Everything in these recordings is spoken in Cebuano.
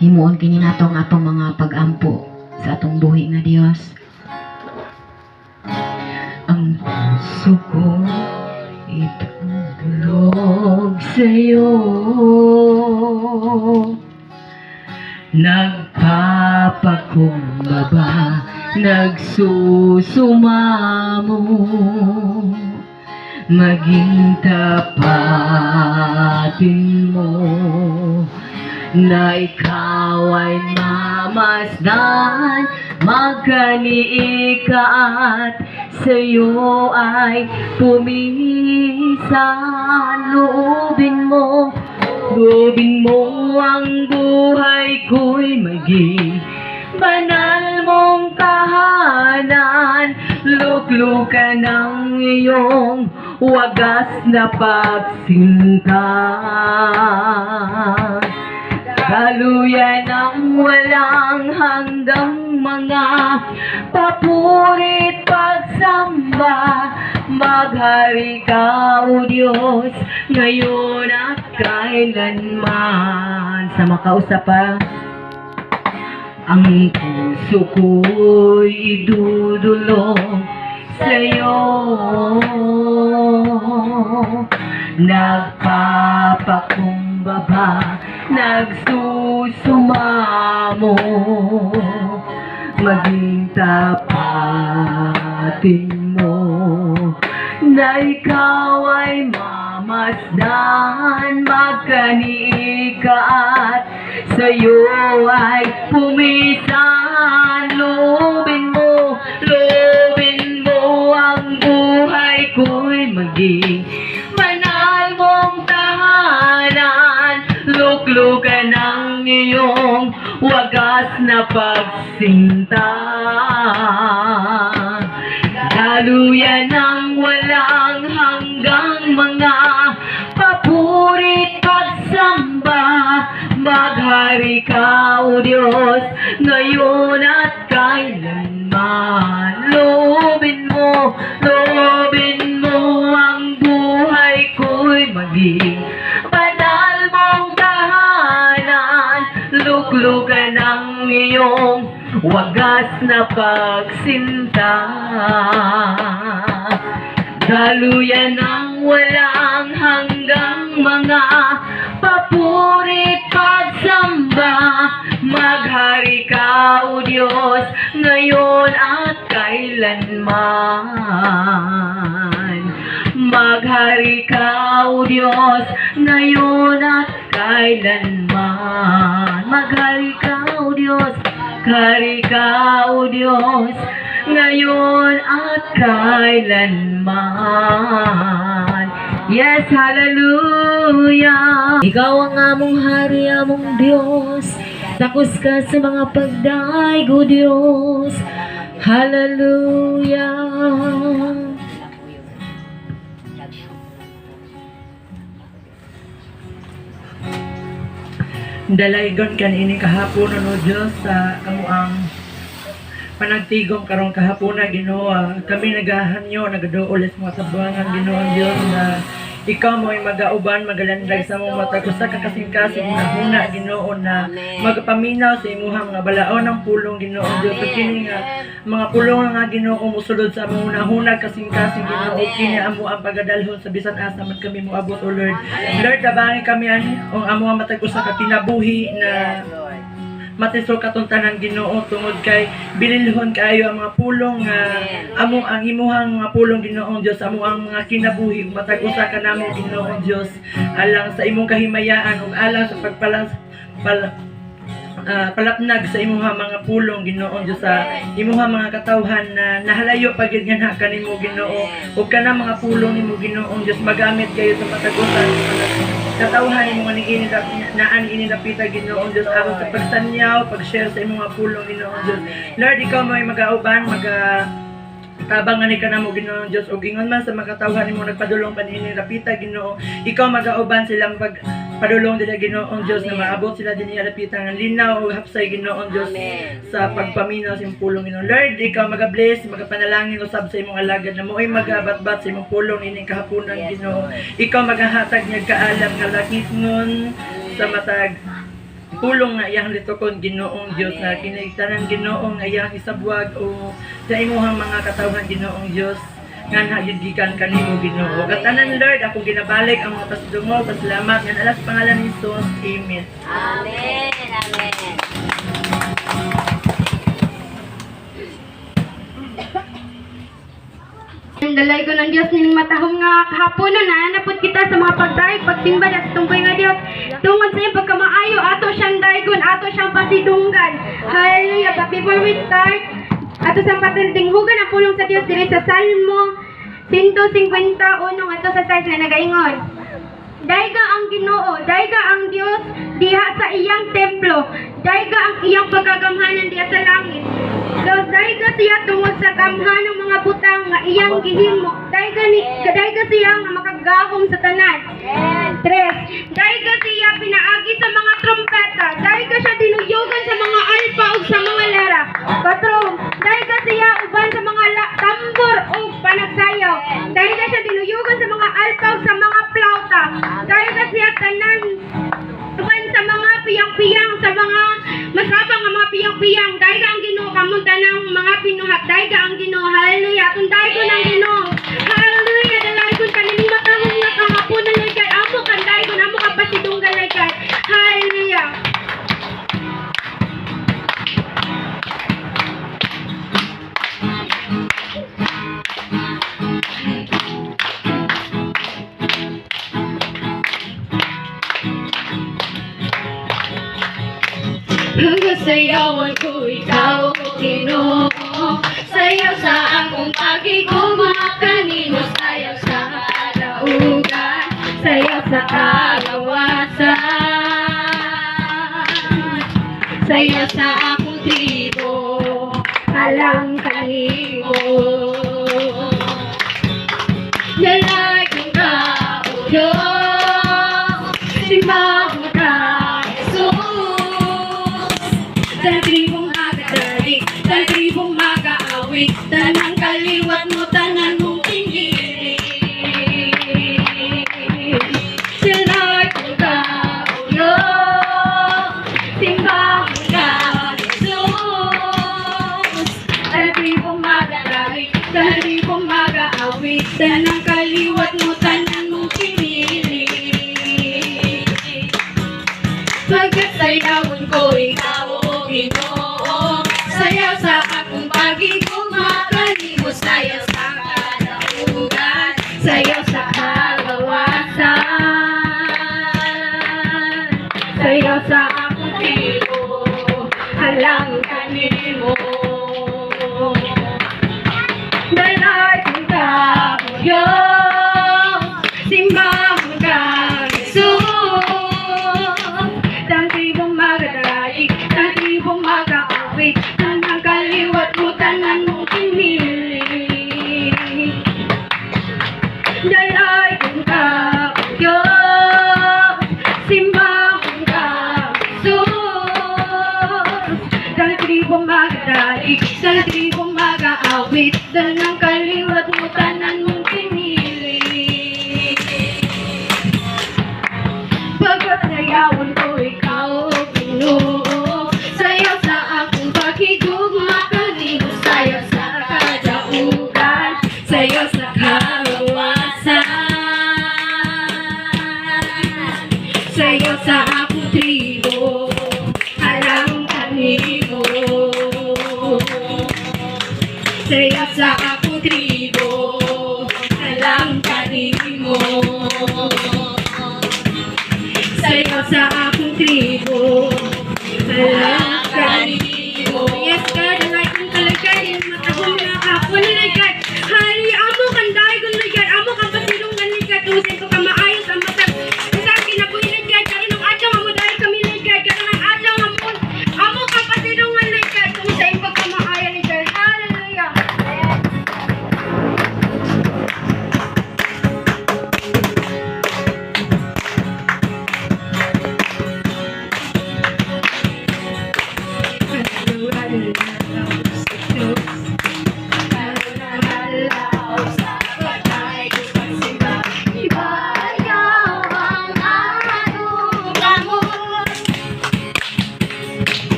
Himuon kini nato ang atong mga pag-ampo sa atong buhi nga Dios. Ang puso ko idudulog sa'yo, nagpapakumbaba, nagsusumamo, maging tapatin mo na ikaw ay mamasdan, magkaniig ka at sa'yo ay pumisan. Loobin mo ang buhay ko'y maging banal mong tahanan, luklukan ng iyong wagas na pagsinta. Daluyan ng walang hanggang mga papurit pagsamba. Maghari ka, O Diyos, ngayon at kailanman. Sa makausa pa. Ang puso ko'y idudulog sa'yo, nagpapakumbaba, nagsusumamo, maging tapatin mo na ikaw ay mamasdan, magkaniig ka at sa'yo ay pumisan. Loobin mo ang buhay ko'y maging banal mong tahanan, luklukan ng iyong wagas na pagsinta. Daluyan ng walang hanggang mga papurit pagsamba. Maghari ka, O Diyos, ngayon at kailanman. Loobin mo ang buhay ko'y maging banal mong tahanan, luklukan ng iyong wagas na pagsinta. Daluyan ng walang hanggang mga papurit pagsamba. Maghari ka, O Diyos, ngayon at kailanman. Maghari ka, O Diyos, ngayon at kailanman. Maghari ka, O Diyos, hari ka, O Diyos, ngayon at kailanman. Yes, hallelujah! Ikaw ang among hari, among Diyos. Takos ka sa mga pagdaig, O Diyos. Hallelujah! Dalaygon kanini kahapon, no Dios, sa amuang panagtigom karong kahapon, Ginoo. Kami nagahanyo, nagaduol sa mga tabangan, Ginoo Dios, na ikaw mo ay magauban, magalandag sa mong mata usa ka kasing-kasing na huna, Ginoo, na magapaminaw sa imuhang mga balaon ng pulong, Ginoo Dios. Ug kini nga mga pulong nga, Ginoo, musulod sa among hunahuna, kasing-kasing, Ginoo, kini amo ang pagadalhon sa bisan asa man kami moabot, O Lord. Lord, tabangi kami ani ang amo ang matag usa ka kinabuhi na matisod katong tanan, Ginoo, tungod kay bililhon kaayo ang mga pulong nga amo ang imuhang mga pulong, Ginoong Dios, amo ang mga kinabuhi ug matag usa ka namo, Ginoong Dios, alang sa imong kahimayaan ug alang sa pagpalas pala, palapnag sa imuha mga pulong, Ginoong Dios, sa imuha mga katawhan na nahalayo pa gyud nga kanimo, Ginoo, ug kana mga pulong nimo, Ginoong Dios, magamit kayo sa matag usa sa mga katawhan nimo nga niini naan ini napita, Ginoong Dios, aron sa pagsanyaw, pag-share sa imong mga pulong, Ginoong Dios. Lord, ikaw mo ay magauban, maga tabang nga ni kanamo, Ginoong Dios, ug ingon man sa mga katawhan nimo nagpadulong pa niini rapita, Ginoo, ikaw magauban silang pag padulong dila, Ginoong Dios, na maabot sila dinhi rapita nga linaw ug hapsay, Ginoong Dios, sa pagpaminaw sa imong pulong, Ginoo. Lord, ikaw maga-bless, magapanalangin usab sa imong alagad na mo'y magabatbat sa imong pulong ining kahaponan, Ginoo. Ikaw magahatag niya kaalam nga langitnon sa matag pulong nga iyang litukon, Ginoong Dios, na kini tanan, Ginoo, nga iyang isabwag o sa imuhang mga katawhan, Ginoong Dios, nga na gikan kanimo, Ginoo. Katanan, Lord, akong ginabalik ang mga pasidungog, pasalamat nga alas pangalan ni Jesus. Amen. Amen. Amen. Dalay ko ng Diyos nining matahom nga kahaponon na napot kita sa mga pagdayeg pagsimba sa tumboy nga Dios tungod sa iyang pagkamaayo, ato siyang daygon, ato siyang pasidunggan. Hallelujah. But before we start, ato sang patindinghugan ang pulong sa Dios diri sa Salmo 151 ato sa 6 nga nagaingon: "Dayga ang Ginoo, dayga ang Dios diha sa iyang templo, dayga ang iyang pagkagamhanan diha sa langit. Los dayga siya tungod sa gamhanang mga butang nga iyang gihimo. Dayga siya nga makagahom sa tanan." Tres. "Dayga siya pinaagi sa mga trompeta. Dayga siya dinuyugan sa mga alpa ug sa mga lera." Katro. "Dayga siya uban sa mga tambor ug panagsayaw. Dayga siya dinuyugan sa mga alpa ug sa mga plauta. Dayga siya tanan uban sa mga piyang-piyang, sa mga masabang nga mga piyang-piyang. Dayga ang Ginoo kamong tanang mga pinuhat. Dayga ang Ginoo." Hallelujah. Atong daygon ang Ginoo. Hallelujah. Dalaygon kanining matahom nga kahaponan, Lord God. Amo kang daygon, amo kang pasidunggan, Lord God. Hallelujah. Pagkasayawan ko ikaw, Ginoo. Sayaw sa akong pagigugma kanimo. Sayaw sa kadaugan, sayaw sa kagawasan, sayaw sa akong tribo, alang kanimo. Dalay kong ka, O Diyos, simbahon ka, Jesus. Tanang tribong magadalig, tanang tribong mag-aawit, tanang kaliwat mo, tanan mong pinili. Dalay kong ka, O Diyos, simbahon ka, Jesus. Tanang tribong magadalig, tanang tribong mag-aawit, tanang kaliwat mo, tanan mong pinili. Pagkasayawan ko ikaw, O Ginoo. Sayaw sa akong pagigugma kanimo. Sayaw sa kadaugan, sayaw sa kagawasan, sayaw sa akong tribo, alang kanimo. Dalay kong ka, O Diyos, simbahon ka, Jesus. Tanang tribong magadaig, tanang tribong mag-aawit, tanang kaliwat mo, tanan mong pinili. Dalay kong ka, O Diyos, simbahon ka, Jesus. Tanang tribong magadaig, tanang tribong mag-aawit, tanang kaliwat mo, tanan mong pinili. Pagkasayawan ko ikaw, O Ginoo. Sayaw sa akong pagigugma kanimo. Sayaw sa kadaugan, sayaw sa kagawasan, sayaw sa akong tribo, alang kanimo. Sayaw sa akong tribo, alang kanimo. Sayaw sa akong tribo, alang kanimo. Yes, God, ang akong kalagay, matahom na kahapon, Lord God. Hari, amo kang daygon, Lord God. Amo kang pasidunggan, Lord God. Tungod sa iyong kamaayo sa matag sa kinabuhi, Lord God. Karon ang adlaw amo dahil kami, Lord God. Karon ang adlaw amo amo kang pasidungan, Lord God. Tungod sa iyong pagkamaayo, Lord God. Hallelujah.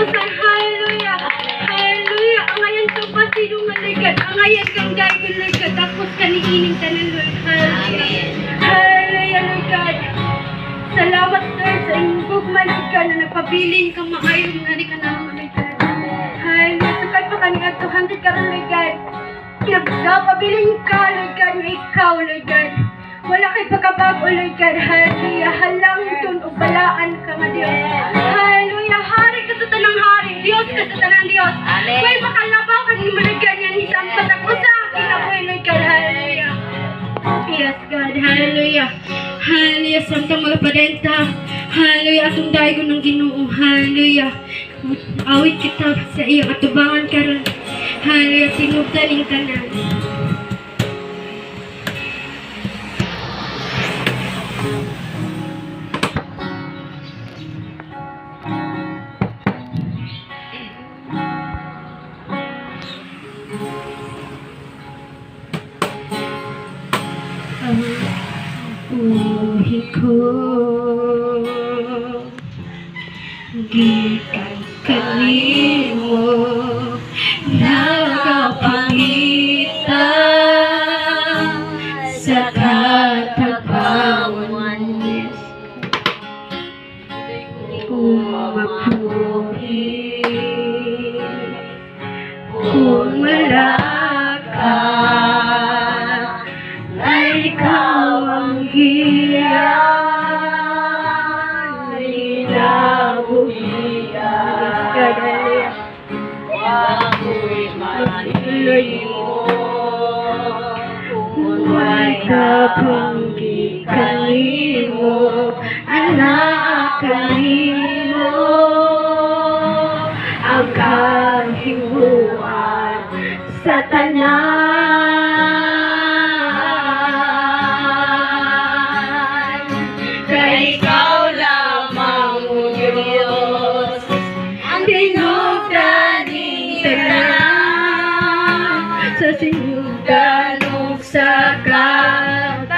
katapusan. Hallelujah. Hallelujah. Angayan kang pasidungan, Lord God. Angayan kang daygon, Lord God. Tapos kaniining tanan, Lord. Hallelujah. Hallelujah, Lord God. Salamat, Lord, sa inyong gugma, Lord God, na nagpabilin ka maayo nga ni ka naman, Lord God. Hallelujah. Sukad pa kami at 200 karon, Lord God. Nagpapabilin ka, Lord God, nga ikaw, Lord God. Wala kay pagkabago, Lord God. Hallelujah. Halangdon o balaan ka nga Diyos. Hallelujah. Hari ka sa tanang hari. Diyos ka sa tanang Diyos. Amen. Way makalabaw ka ni Lord God yan isang patak usa. Kinabuhi, Lord God. Hallelujah. Yes, God. Hallelujah. Hallelujah. Samtang mga padenta. Hallelujah. Atong daygon ng Ginoo. Hallelujah. Awit kita sa iyong atubangan karon. Hallelujah. Tinubdan ning tanan. Ang buhi ko gikan kanimo, nagapangita sa katagbawan. Kung mabuhi kung wala ka, ay ikaw ang hiya kinabuhian. Ako'y mahimo kung May may kapang gikanimo, anak kanimo, ang kahimuan sa tanan. Kay ikaw lamang, O Diyos, ang tinugdaning tanan sa sinugdan ug sa katapusan,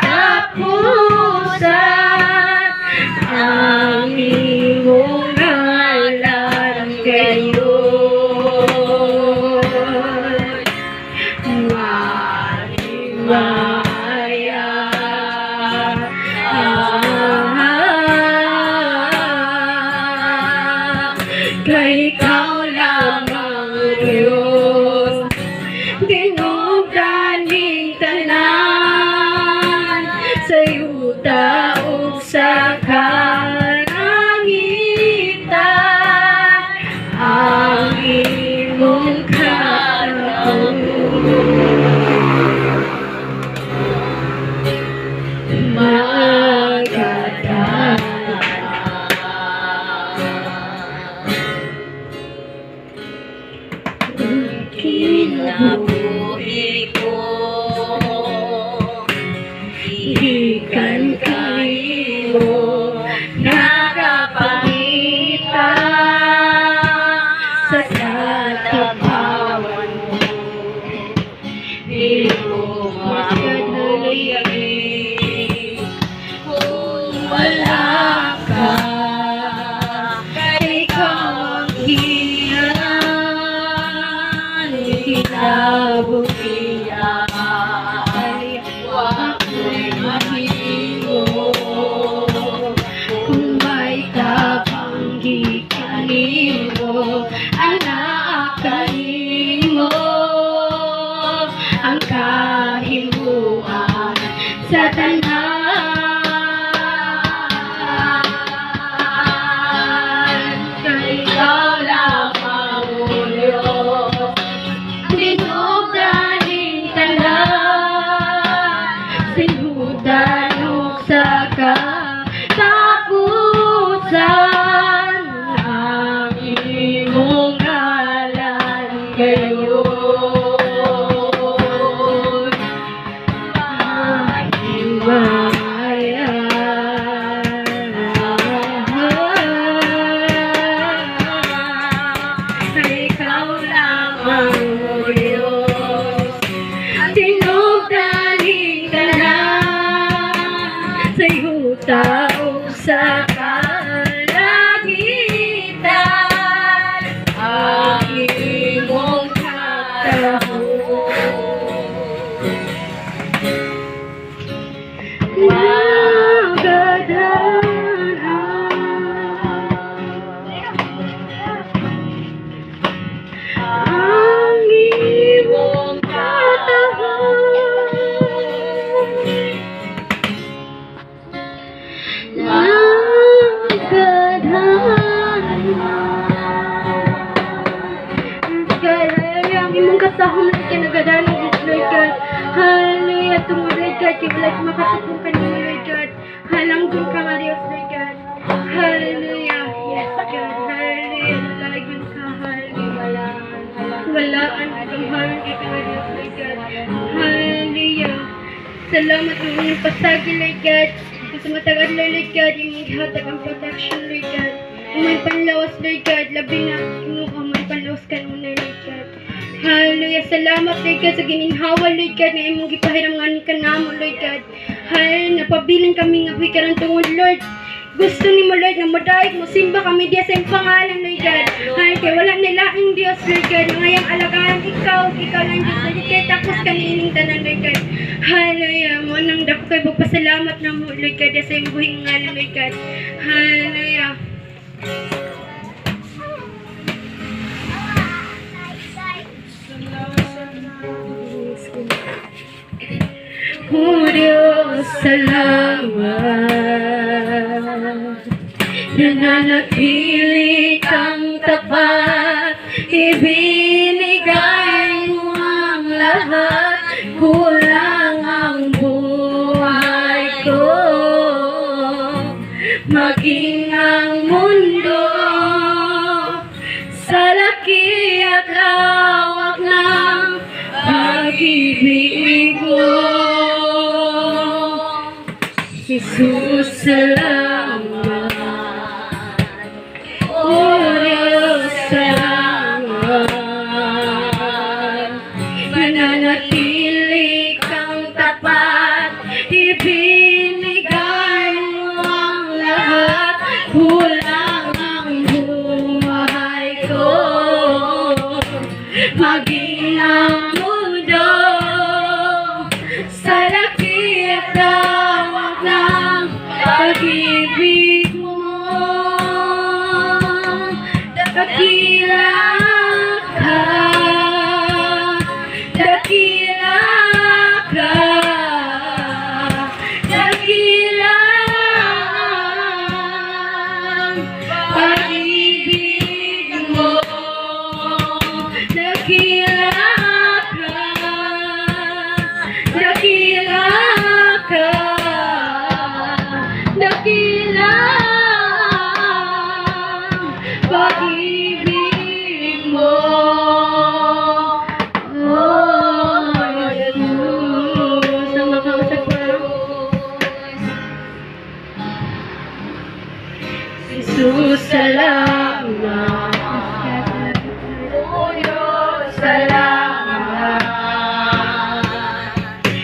ang imong ngalan gayon Marimaya. Ah, kay ikaw lamang, Diyos, tinugdaning tanan sa yuta ug sa kalangitan, ang imong karakol magkatala. Kinabuhi ko Gikan kanimo, nagapangita sa katapawan mo. Di ko mabuhi kung wala ka. Kay ikaw ang hiyan, kinabuhian. Ako'y mahimo Kung may tabang gikanimo, anak kanimo, ang kahimuan sa tanan. Kay ikaw lamang, O Diyos, tinugdaning tanan, sinudan ug sa katapusan, ang imong ngalan gayon Mahimaya. Ikaw lamang, O Diyos, tinugdaning tanan sa yuta ug sa kalangitan, sa Lord God, nagadanog, Lord God. Hallelujah, tungod, Lord God, kay wala makatupong kanimo, Lord God. Halangdon ka nga Dios, Lord God. Hallelujah. Yes, God. Hallelujah. Lalagon ka. Hallelujah. Walaan kang kay ka nga Dios, Lord God. Hallelujah. Salamat sa inyong pasagi, Lord God. Sa matag adlaw, Lord God, imong gihatag ang protection, Lord God. Imong panlawas, Lord God, labi na Ginoo may panlawas kanunay, Lord God. Hallelujah. Salamat, Lord God, sa gininhawa, Lord God, nga imong gipahiram nga ni kanamo, Lord God. Hallelujah. Napabilin kami nga buhi karon tungod, Lord. Gusto nimo, Lord, nga modayeg mo simba kami diya sa imong pangalan, Lord God. Hallelujah. Kay wala nilaing Dios, Lord God, nga ngayang alagaan ikaw, ikaw lang Diyos, Lord God. Kay takos kaniining tanan, Lord God. Hallelujah. Mo nang dako kay pagpasalamat na mo, Lord God, sa imong buhing ngalan, Lord God. Hallelujah. O Diyos, salamat. Nananatili kang tapat, ibinigay mo ang lahat, kulang ang buhay ko. Maging ang mundo sa laki at lawak ng pag-ibig mo. Jesus, salamat. O Diyos, salamat. Nananatili kang tapat, ibinigay mo ang lahat, kulang ang buhay ko. Maging ang mundo sa laki at lawak ng pag-ibig mo. Dakila ka, dakila ka, dakila ang pag-ibig mo. Dakila ka, dakila ka, dakila ang pag-ibig mo. Oh, Jesus, ang makausap ko. Jesus, salamat. O Diyos, salamat.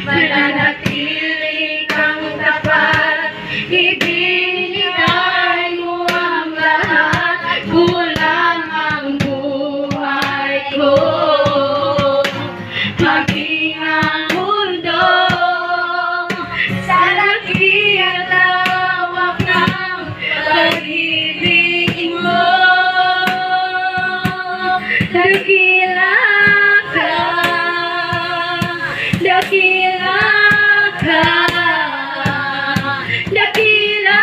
Mananatili kang tapat, ibinigay mo ang lahat, kulang ang buhay ko. Maging ang mundo sa laki at lawak ng pag-ibig mo. Dakila ka, dakila ka, dakila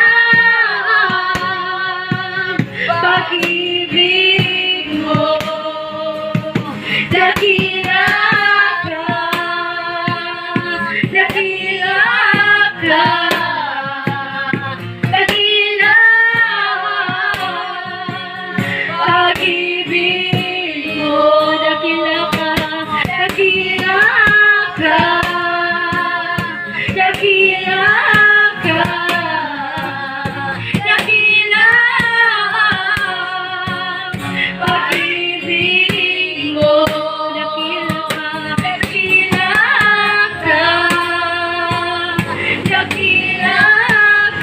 ang pag-ibig mo. Dakila ka, dakila ka, dakila pag-ibig mo. Dakila ka, dakila ka, dakila ka, dakila pag-ibig mo. Dakila ka, dakila ka, dakila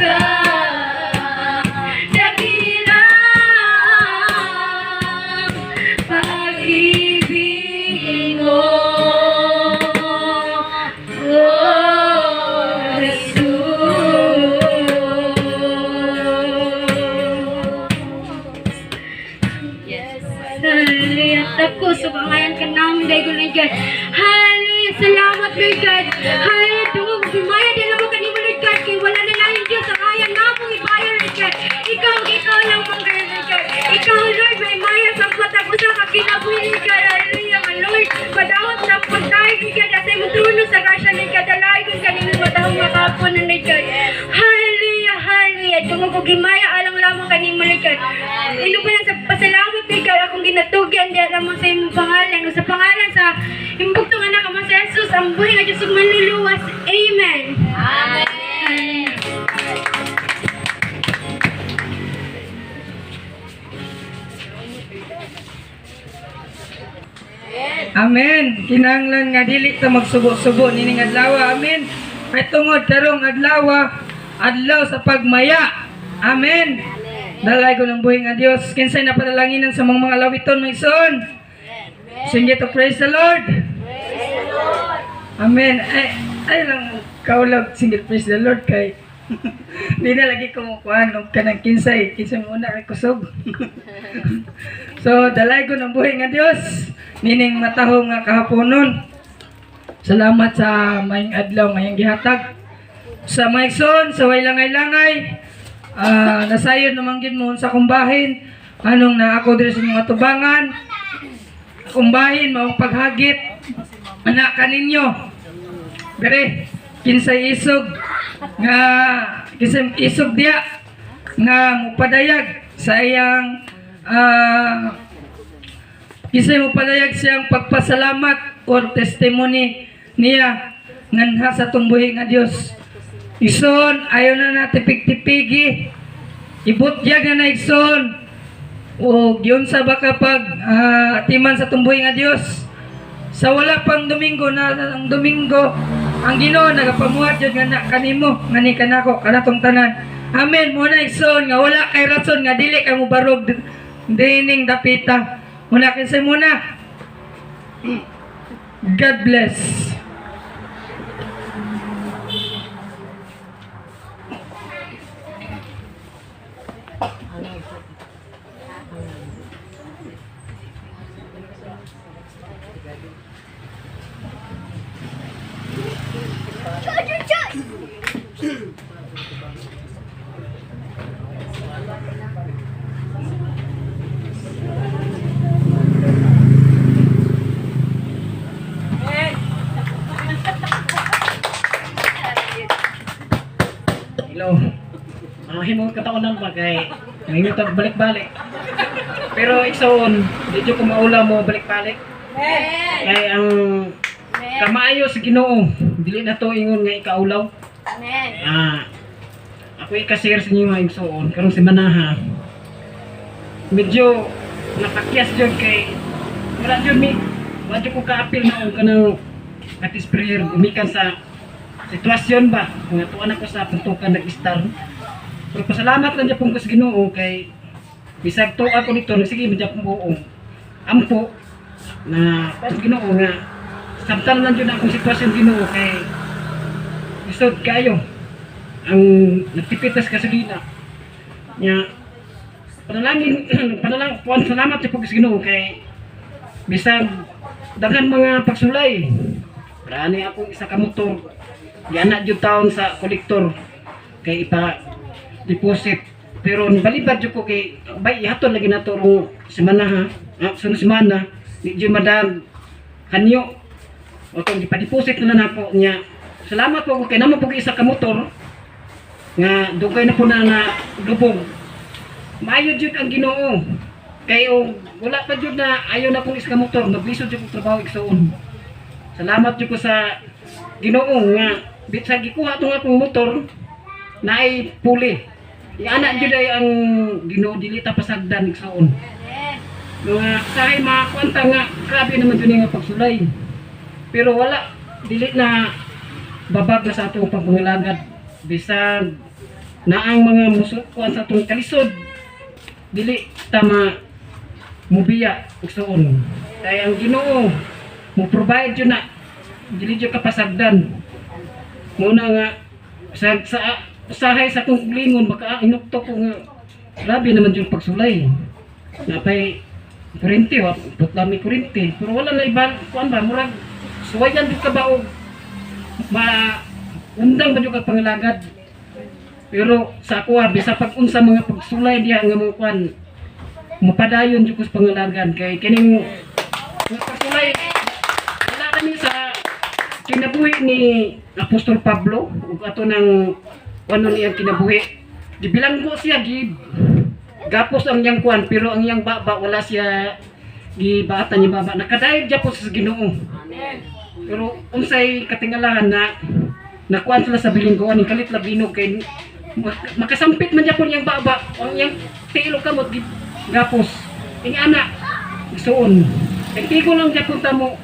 ka, dakila pag-ibig mo. Oh, Jesus. Yes. Hallelujah. Tapos, so ngayon ka namin dahil Lord God. Hallelujah. Salamat, Lord God. Hallelujah. Tungod, bumaya din naman kanimo, Lord God. Kay wala na lang yung Diyos. Ang kaya na mong ibayo, Lord God. Ikaw, ikaw lang mong Lord God. Ikaw, Lord, may maya sa matag usa ka kinabuhi, Lord God. Hallelujah, my Lord. grasya, Lord God. Dalaygon ka nining matahong nga kahaponon, Lord God. Hallelujah, hallelujah. Tungod ko gimaya alang lamang kanimo, Lord God. Ino pa lang sa pasalamat, Lord God, akong ginatugyan diya lamang sa imong pangalan o sa pangalan sa imbugtong anak mo sa Jesus, ang buhi nga Diyos ug manluluwas. Amen. Amen. Amen. Kinahanglan nga dili ta magsubo-subo nining adlaw. Amen. Kay tungod karong adlaw, adlaw sa pagmaya. Amen. Dalay ko ng buhi nga Dios. Kinsay napadalanginan sa mga lawiton mga igsoon. Sige to praise the Lord. Amen. Ay lang kaulog sige praise the Lord kay di na lagi ko mukuan og kanang kinsay muna kay kusog. So dalay ko ng buhi nga Dios nining matahom nga kahaponon. Salamat sa maayong adlaw ngayong gihatag. Sa mga igsoon, sa way langay-langay, nasayon naman gid mo sa kumbahin anong na ako diri sa mga tubangan. Kumbahin maong paghagit anak kaninyo. Bere, kinsay isog nga kinsay isog diya nga mupadayag sa iyang kinsay mupadayag siyang pagpasalamat or testimony niya nganha sa tumbuhi nga Dios. Igsoon, ayaw na na tipig-tipigi. Ibutyag na na igsoon. O yun sa baka pag atiman sa tumbuhi nga Dios. Sa wala pang Domingo na ang Domingo, ang Ginoo nagapamuhat jud nga na kanimo, ngani kanako kanatong tanan. Amen mo na igsoon nga wala kay rason nga dili ka mobarog dining dapita. Muna kinsay muna. God bless. Hello. Ang himong kataonan ba kay ngayon tag balik-balik. Pero igsoon, di jud ko maula mo balik-balik. Kay ang kamaayo sa Ginoo, dili na to ingon nga ikaulaw. Amen. Ako ika-share sa inyo nga igsoon karong semana ha. Medyo nakakyas jud kay wala jud mi wala jud ko kaapil na og kanang atis prayer gumikan sa sitwasyon ba nga tuan ako sa puntukan nag-star. Pero pasalamat lang gyud ko sa Ginoo kay bisag tuwa ko nito nagsige man gyud buong ampo na pas Ginoo nga samtang lang jud akong sitwasyon Ginoo kay isod kayo ang nagtipitas gasolina nya panalangin panalangin puan salamat sa pag Ginoo kay bisag daghan mga pagsulay Rani akong isa ka motor yana jud taon sa kolektor kay ipa deposit pero balibad jud ko kay bay ihatod lagi nato rong semana ha, sunod semana di jud madam kanyo o tong ipa-deposit na lang nako niya. Salamat po ko kay namo po isa ka motor nga dugay na po na na lubog. Maayo jud ang Ginoo kay og wala pa jud na ayo na kong isa ka motor, maglisod jud kog trabaho igsuon. Salamat jud ko sa Ginoo nga bisag gikuha tong akong motor naay puli. Iana jud ay ang Ginoo, dili ta pasagdan igsuon. Mga sahay mga kwanta nga grabe naman jud nga pagsulay. Pero wala, dili na babag na sa atong pagpangalagad bisag na ang mga musukuan sa atong kalisod, dili tama mubiya igsuon. Kay ang Ginoo mo provide yun na dili jud kapasagdan. Muna nga sa usahay sa akong lingon baka inukto ko nga grabe naman yung pagsulay. Napay kuryente wa putlami kuryente pero wala na ibang kuan ba, murag suwayan jud ka ba og ma undang ba jud ka pangalagad. Pero sa ako ha, bisa pag unsa mga pagsulay diha nga mga kuan, mapadayon jud ko sa pangalagan kay kining mga pagsulay wala kami sa Kinabuhi ni Apostol Pablo ug ato nang ano niyang kinabuhi. Gibilanggo siya, gi gapos ang iyang kuan, pero ang iyang baba wala siya gibaatan niya baba. Nakadayeg gyapon sa Ginoo. Pero unsay katingalahan na nakuan sila sa bilinggoan ning kalit labinog kay makasampit man gyapon iyang baba, ang iyang tiil og kamot gapos. Ing ana igsuon. Kay tigo lang gyapon ta mo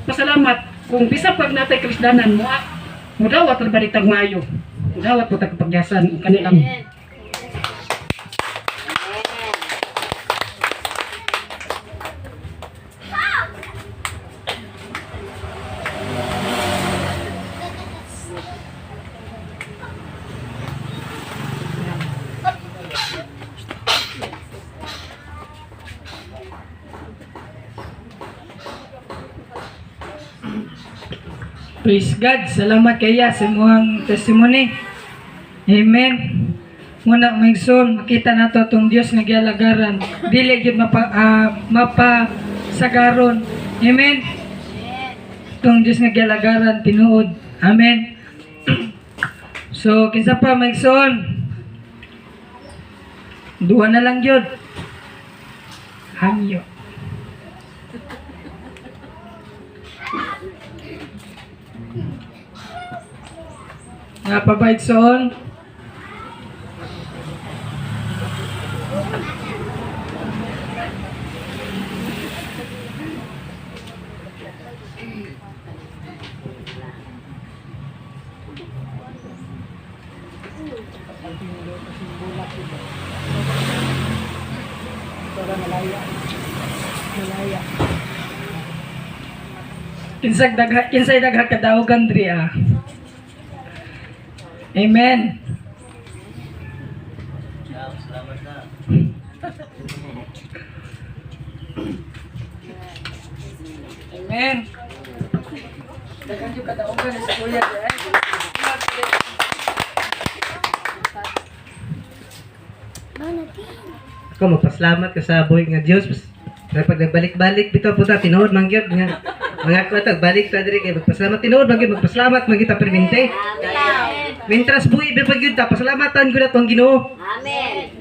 pasalamat kung bisa pag natay kalisdanan mo mudawat ra balik tag maayo. Mudawat po tag kapagyasan ug kanilang. Praise God. Salamat kaya sa imong testimony. Amen. Muna maigsoon makita nato atong Dios nga gialagaran. Dili gyud mapa mapasagaron. Amen. Atong Dios nga gialagaran tinuod. Amen. So kinsa pa maigsoon? Duha na lang gyud. Hangyo. Nga pa ba igsoon? Kinsay dagha kinsay dagha kadaugan diri ah. Amen. Amen. Daghan yung kadaugan sa kuya di ay. Ako magpasalamat ka sa buhi nga Dios. Dahil pag nagbalik-balik bitaw po ta tinuod man gyud nga mga ko balik ta diri kay magpasalamat tinuod man gyud magpasalamat man gyud ta permente. Mintras buhi ba gyud ta pasalamatan gyud ato ang Ginoo. Amen.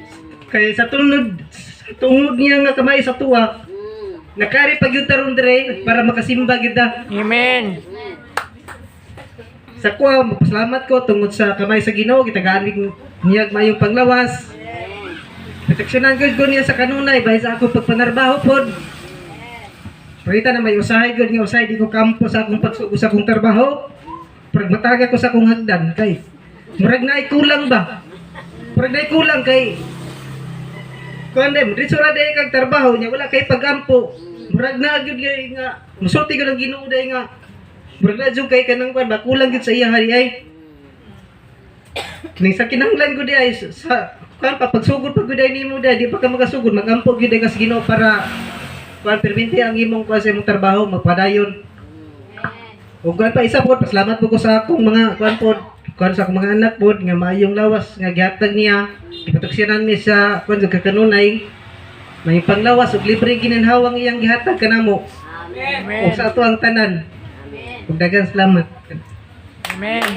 Kay sa tunod sa tungod niya nga kamay sa tuwa. Nakari pa gyud ta ron dire para makasimba gyud ta. Amen. Sa kuha magpasalamat ko tungod sa kamay sa Ginoo gitagaan niya mayong panglawas. Proteksyonan gyud ko niya sa kanunay bahin sa akong pagpanarbaho pod. Pakita na may usahay gyud nga usahay di ko kampo sa akong pagsugo sa akong trabaho. Murag mataga ko sa akong hagdan kay murag naay kulang ba? Murag naay kulang kay kuan dem diretso ra day kag trabaho niya wala kay pagampo. Murag na gyud kay nga musulti gyud ang Ginoo day nga murag na jud kay kanang kuan ba kulang gyud sa iya hari ay. Ning sa kinahanglan gud ay sa kuan pa pagsugod pa gud ay nimo day di pa ka makasugod magampo gyud ay ka sa Ginoo para kuan perminti ang imong kuan sa imong trabaho magpadayon. Ug kuan pa isa pod pasalamat po ko sa akong mga kuan pod kuan sa akong mga anak pod nga maayong lawas nga gihatag niya gipatuksinan mi sa kuan sa kakanunay may panglawas ug libre gininhawang iyang gihatag kanamo. Amen. Ug sa ato ang tanan. Amen. Ug daghang salamat. Amen.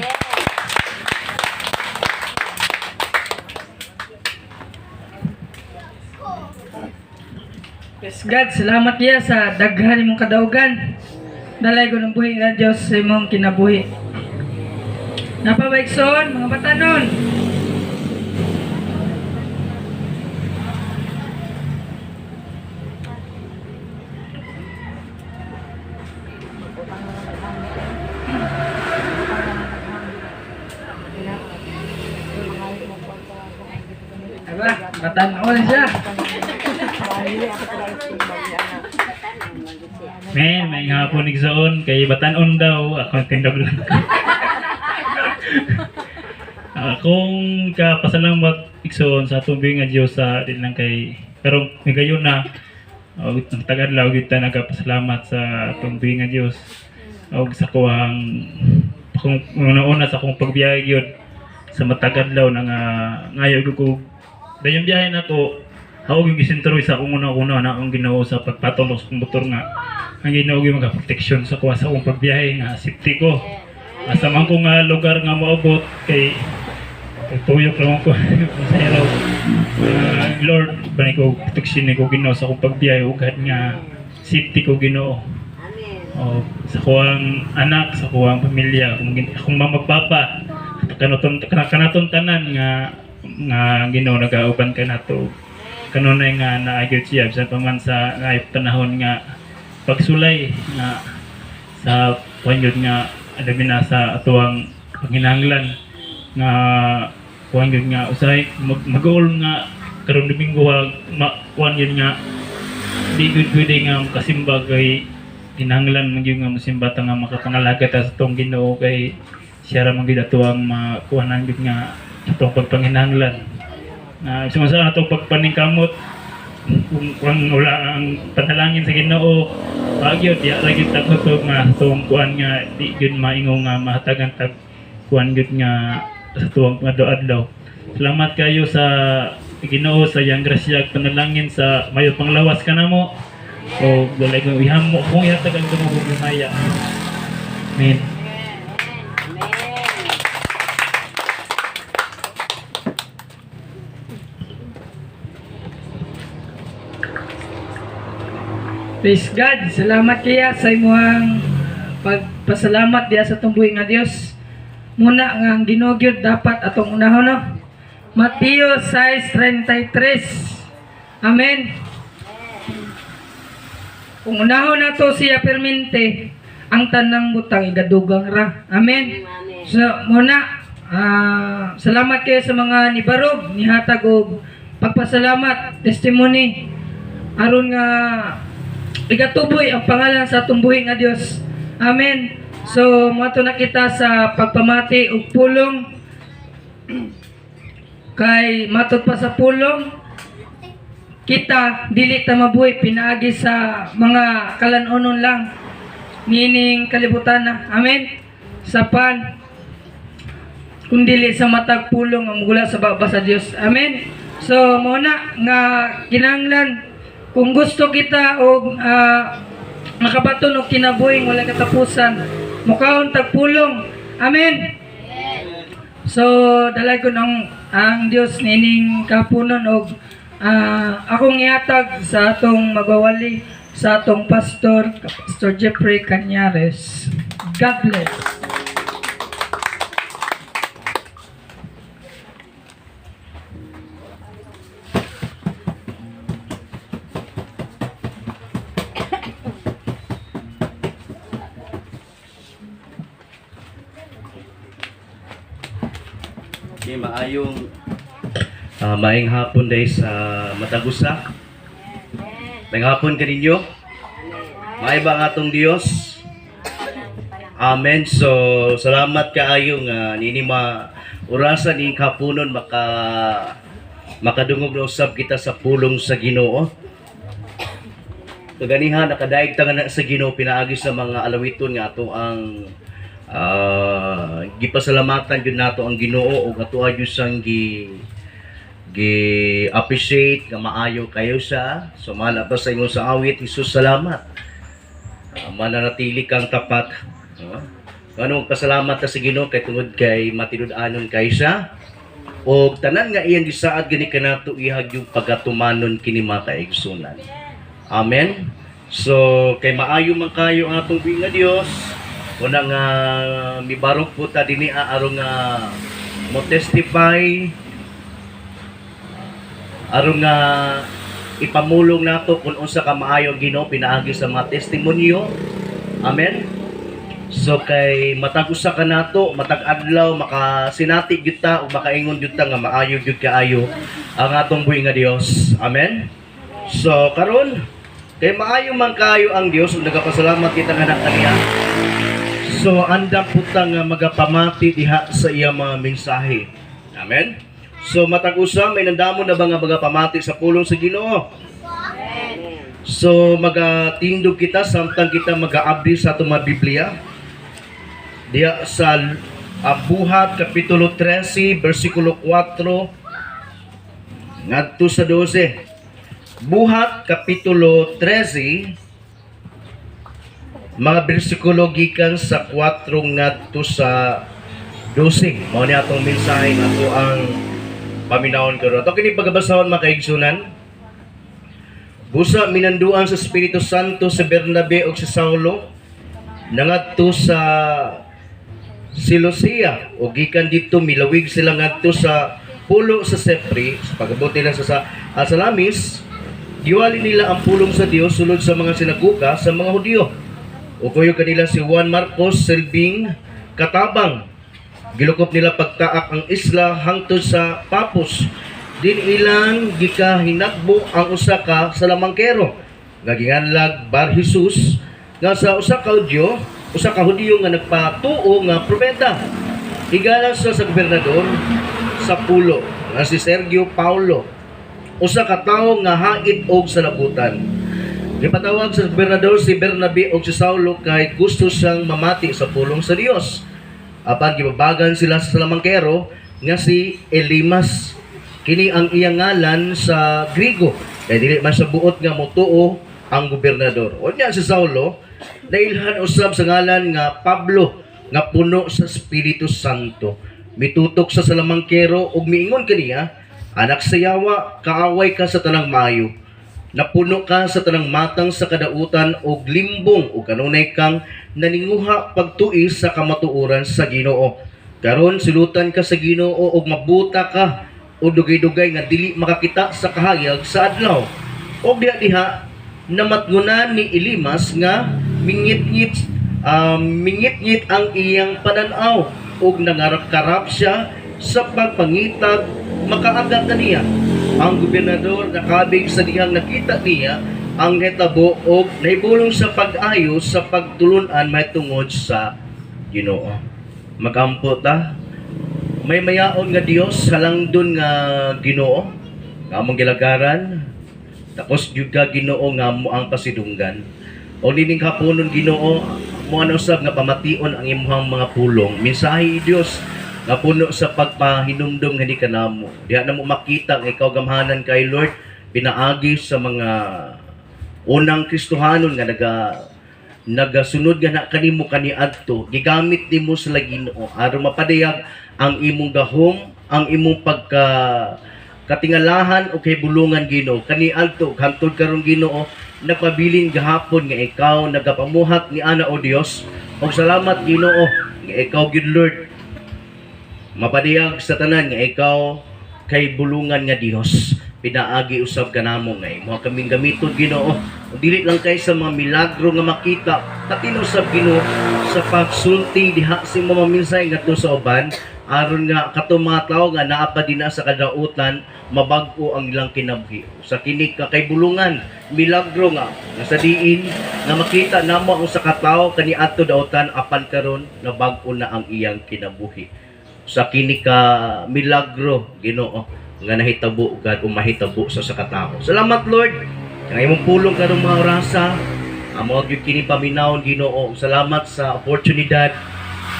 Praise God, salamat niya sa daghan imong kadaugan. Dalay ko ng buhi nga Dios sa imong kinabuhi. Napabaigsoon, mga batanon. Aba, batanon siya. Men, may hapon igsoon kay batanon daw ako tindog lang. Akong kapasalamat igsoon sa atong nga Dios sa din lang kay pero migayon na og ang tagadlaw gyud ta nagapasalamat sa atong nga Dios og sa kuwang kung una-una sa akong pagbiyahe gyud sa matag adlaw na nga ngayo gyud ko dayon biyahe nako. Ako yung gisentroy sa akong una-una na akong Ginoo sa pagpatong sa akong motor nga Ang Ginoo gyud magaproteksyon sa kuha sa akong pagbiyahe nga safety ko. Asa man ko nga lugar nga moabot kay tuyok lang ko sa araw. Lord, bani ko proteksyon ko Ginoo sa akong pagbiyahe ug nga safety ko Ginoo. O, sa kuwang anak, sa kuwang pamilya, akong mama papa, kanaton kanaton tanan nga nga Ginoo nagauban kanato. Kanunay nga naagyo siya bisan pa man sa naay panahon nga pagsulay nga sa kuan yun nga labi na sa atuang panginahanglan nga kuan yun nga usahay mag-uol nga karon Domingo ha, kuan yun nga di gud pwede nga makasimba kay kinahanglan man gyud nga mosimba ta nga makapangalaga ta sa atong Ginoo kay siya ra man gyud atuang makuhanan gyud nga atong pagpanginahanglan. Na uh, sa atong pagpaningkamot kung wala ang panalangin sa Ginoo gyud diya ra gyud ta nga atong kuan nga di gyud maingo nga mahatagan tag kuan gyud nga sa tuwang adlaw-adlaw. Salamat kayo sa Ginoo sa iyang grasya ug panalangin sa mayo panglawas kanamo o walay ko ihamo kung ihatag ang dungog ug himaya. Amen. Praise God. Salamat kaya sa imuhang pagpasalamat diya sa tumbuhi nga Dios. Muna nga ang Ginoo gyud dapat atong unahon, no. Mateo 6:33. Amen. Kung unahon nato siya permente, ang tanang butang igadugang ra. Amen. So muna salamat kayo sa mga nibarog, nihatag og pagpasalamat, testimony aron nga igatuboy ang pangalan sa atong buhi nga Dios. Amen. So moadto na kita sa pagpamati og pulong kay matud pa sa pulong kita dili ta mabuhi pinaagi sa mga kalanunon lang niining kalibutan na. Amen. Sa pan kung dili sa matag pulong ang mugula sa baba sa Dios. Amen. So mao na nga kinahanglan kung gusto kita og makabaton og kinabuhing wala katapusan, mukaon tag pulong. Amen. So dalay ko ng ang Dios niining kapunon og akong ihatag sa atong magwawali sa atong pastor, Pastor Jeffrey Cañares. God bless. Okay, maayong maayong hapon day sa matag usa. Maayong hapon kaninyo. Maayo ba ang atong Dios? Amen. So, salamat kaayo nga nini ma orasan ning kapunon makadungog na usab kita sa pulong sa Ginoo. Kaganiha nakadaig ta nga na sa Ginoo pinaagi sa mga alawiton nga ato ang gipasalamatan gyud nato ang Ginoo ug ato gyud sang gi gi appreciate nga maayo kayo sa sumala pa sa ingon sa awit, Jesus salamat. Mananatili kang tapat. No? Ano magpasalamat ta sa Ginoo kay tungod kay matinud-anon kay siya og tanan nga iyang gisaad gani kanato ihag yung pagatumanon kini mga kaigsunan. Amen. So kay maayo man kayo ang atong buhi nga Dios, una nga mibarog po ta dinhi aron nga mo testify, aron nga ipamulong nato kung unsa ka maayo ang Ginoo pinaagi sa mga testimonyo. Amen. So kay matag usa ka nato, matag adlaw makasinati gyud ta ug makaingon gyud ta nga maayo gyud kaayo ang atong buhi nga Dios. Amen. So karon kay maayo man kaayo ang Dios ug nagapasalamat kita nga kaniya. So andam po ta nga magapamati diha sa iya mga mensahe. Amen. So matag usa may nandamon na ba nga magapamati sa pulong sa Ginoo? So magatindog kita samtang kita magaabri sa atong mga Biblia. Diha sa Buhat kapitulo 13 bersikulo 4 ngadto sa 12. Buhat kapitulo 13 Mga bersikulo gikan sa 4 ngadto sa 12. Mao ni atong mensahe nga ato ang paminawon karon. Ato kini pagabasahon, mga kaigsunan. Busa minanduan sa Espiritu Santo sa Bernabe ug si Saulo nangadto sa Seleucia, o gikan didto milawig sila ngadto sa pulo sa Cyprus. Sa pag-abot nila sa Salamis, giwali nila ang pulong sa Dios sulod sa mga sinaguga sa mga Hudiyo. O kuyog kanila si Juan Marcos, silbing katabang. Gilukop nila pagtaak ang isla hangtod sa Papos. Din ilang gikahinagbo ang usa ka salamangkero nga ginganlag Bar Jesus, nga sa usa ka Hudyo, usa ka Hudiyo nga nagpatuo nga propeta. Higala siya sa gobernador sa pulo nga si Sergio Paulo, usa ka tawo nga hait og salabutan. Gipatawag sa gobernador si Bernabe og si Saulo kay gusto siyang mamati sa pulong sa Dios. Apan gibabagan sila sa salamangkero nga si Elimas. Kini ang iyang ngalan sa Grigo. Kay dili man sa buot nga motuo ang gobernador. Unya si Saulo nailhan usab sa ngalan nga Pablo, nga puno sa Espiritu Santo. Mitutok sa salamangkero ug miingon kaniya, "Anak sa yawa, kaaway ka sa tanang maayo. Napuno ka sa tanang matang sa kadautan og limbong, ug kanunay kang naninguha pagtuis sa kamatuoran sa Ginoo. Karon silutan ka sa Ginoo ug mabuta ka o dugay-dugay nga dili makakita sa kahayag sa adlaw." Og diha diha namatngunan ni Elimas nga mingitngit ang iyang pananaw ug nangarap-karap siya sa pagpangitag makaaga kaniya. Ang gobernador nakabig sa dihang nakita niya ang hitabo og nahibulong sa pag-ayo sa pagtulunan mahitungod sa Ginoo. Magampo ta. May mayaon nga Dios, halangdon nga Ginoo, nga among gilagaran. Tapos jud ka, Ginoo, nga mo ang pasidunggan. O nining haponon, Ginoo, mo ano usab nga pamation ang imong mga pulong. Mensahe, Dios, nga puno sa pagpahinumdom nga di kanamo. Diha na mo makita nga ikaw gamhanan kay Lord, pinaagi sa mga unang Kristohanon nga nagasunod nga na kanimo kaniadto. Gigamit nimo sila, Ginoo, aron mapadayag ang imong gahom, ang imong pagka katingalahan o kahibulungan, Ginoo, kaniadto hangtod karon. Ginoo, nagpabilin gahapon nga ikaw nagapamuhat ni ana, o Dios. Og salamat, Ginoo, nga ikaw gyud, Lord, mapadayag sa tanan nga ikaw kay bulungan nga Dios, pinaagi usab kanamo nga imo kaming gamiton, Ginoo. Dili lang kay sa mga milagro nga makita, pati no usab, Ginoo, sa pagsulti diha sa imong mga mensahe ngadto sa uban, aron nga katong mga tawo nga naa pa dinha sa kadautan mabag-o ang ilang kinabuhi sa kini ka kay bulungan milagro nga sa diin nga makita namo ang usa ka tawo kaniadto dautan, apan karon nabag-o na ang iyang kinabuhi sa kini ka milagro, Ginoo, nga nahitabo gad o mahitabo sa katao. Salamat, Lord, nga imong pulong karong mga orasa amo gyud kini paminawon, Ginoo. Salamat sa oportunidad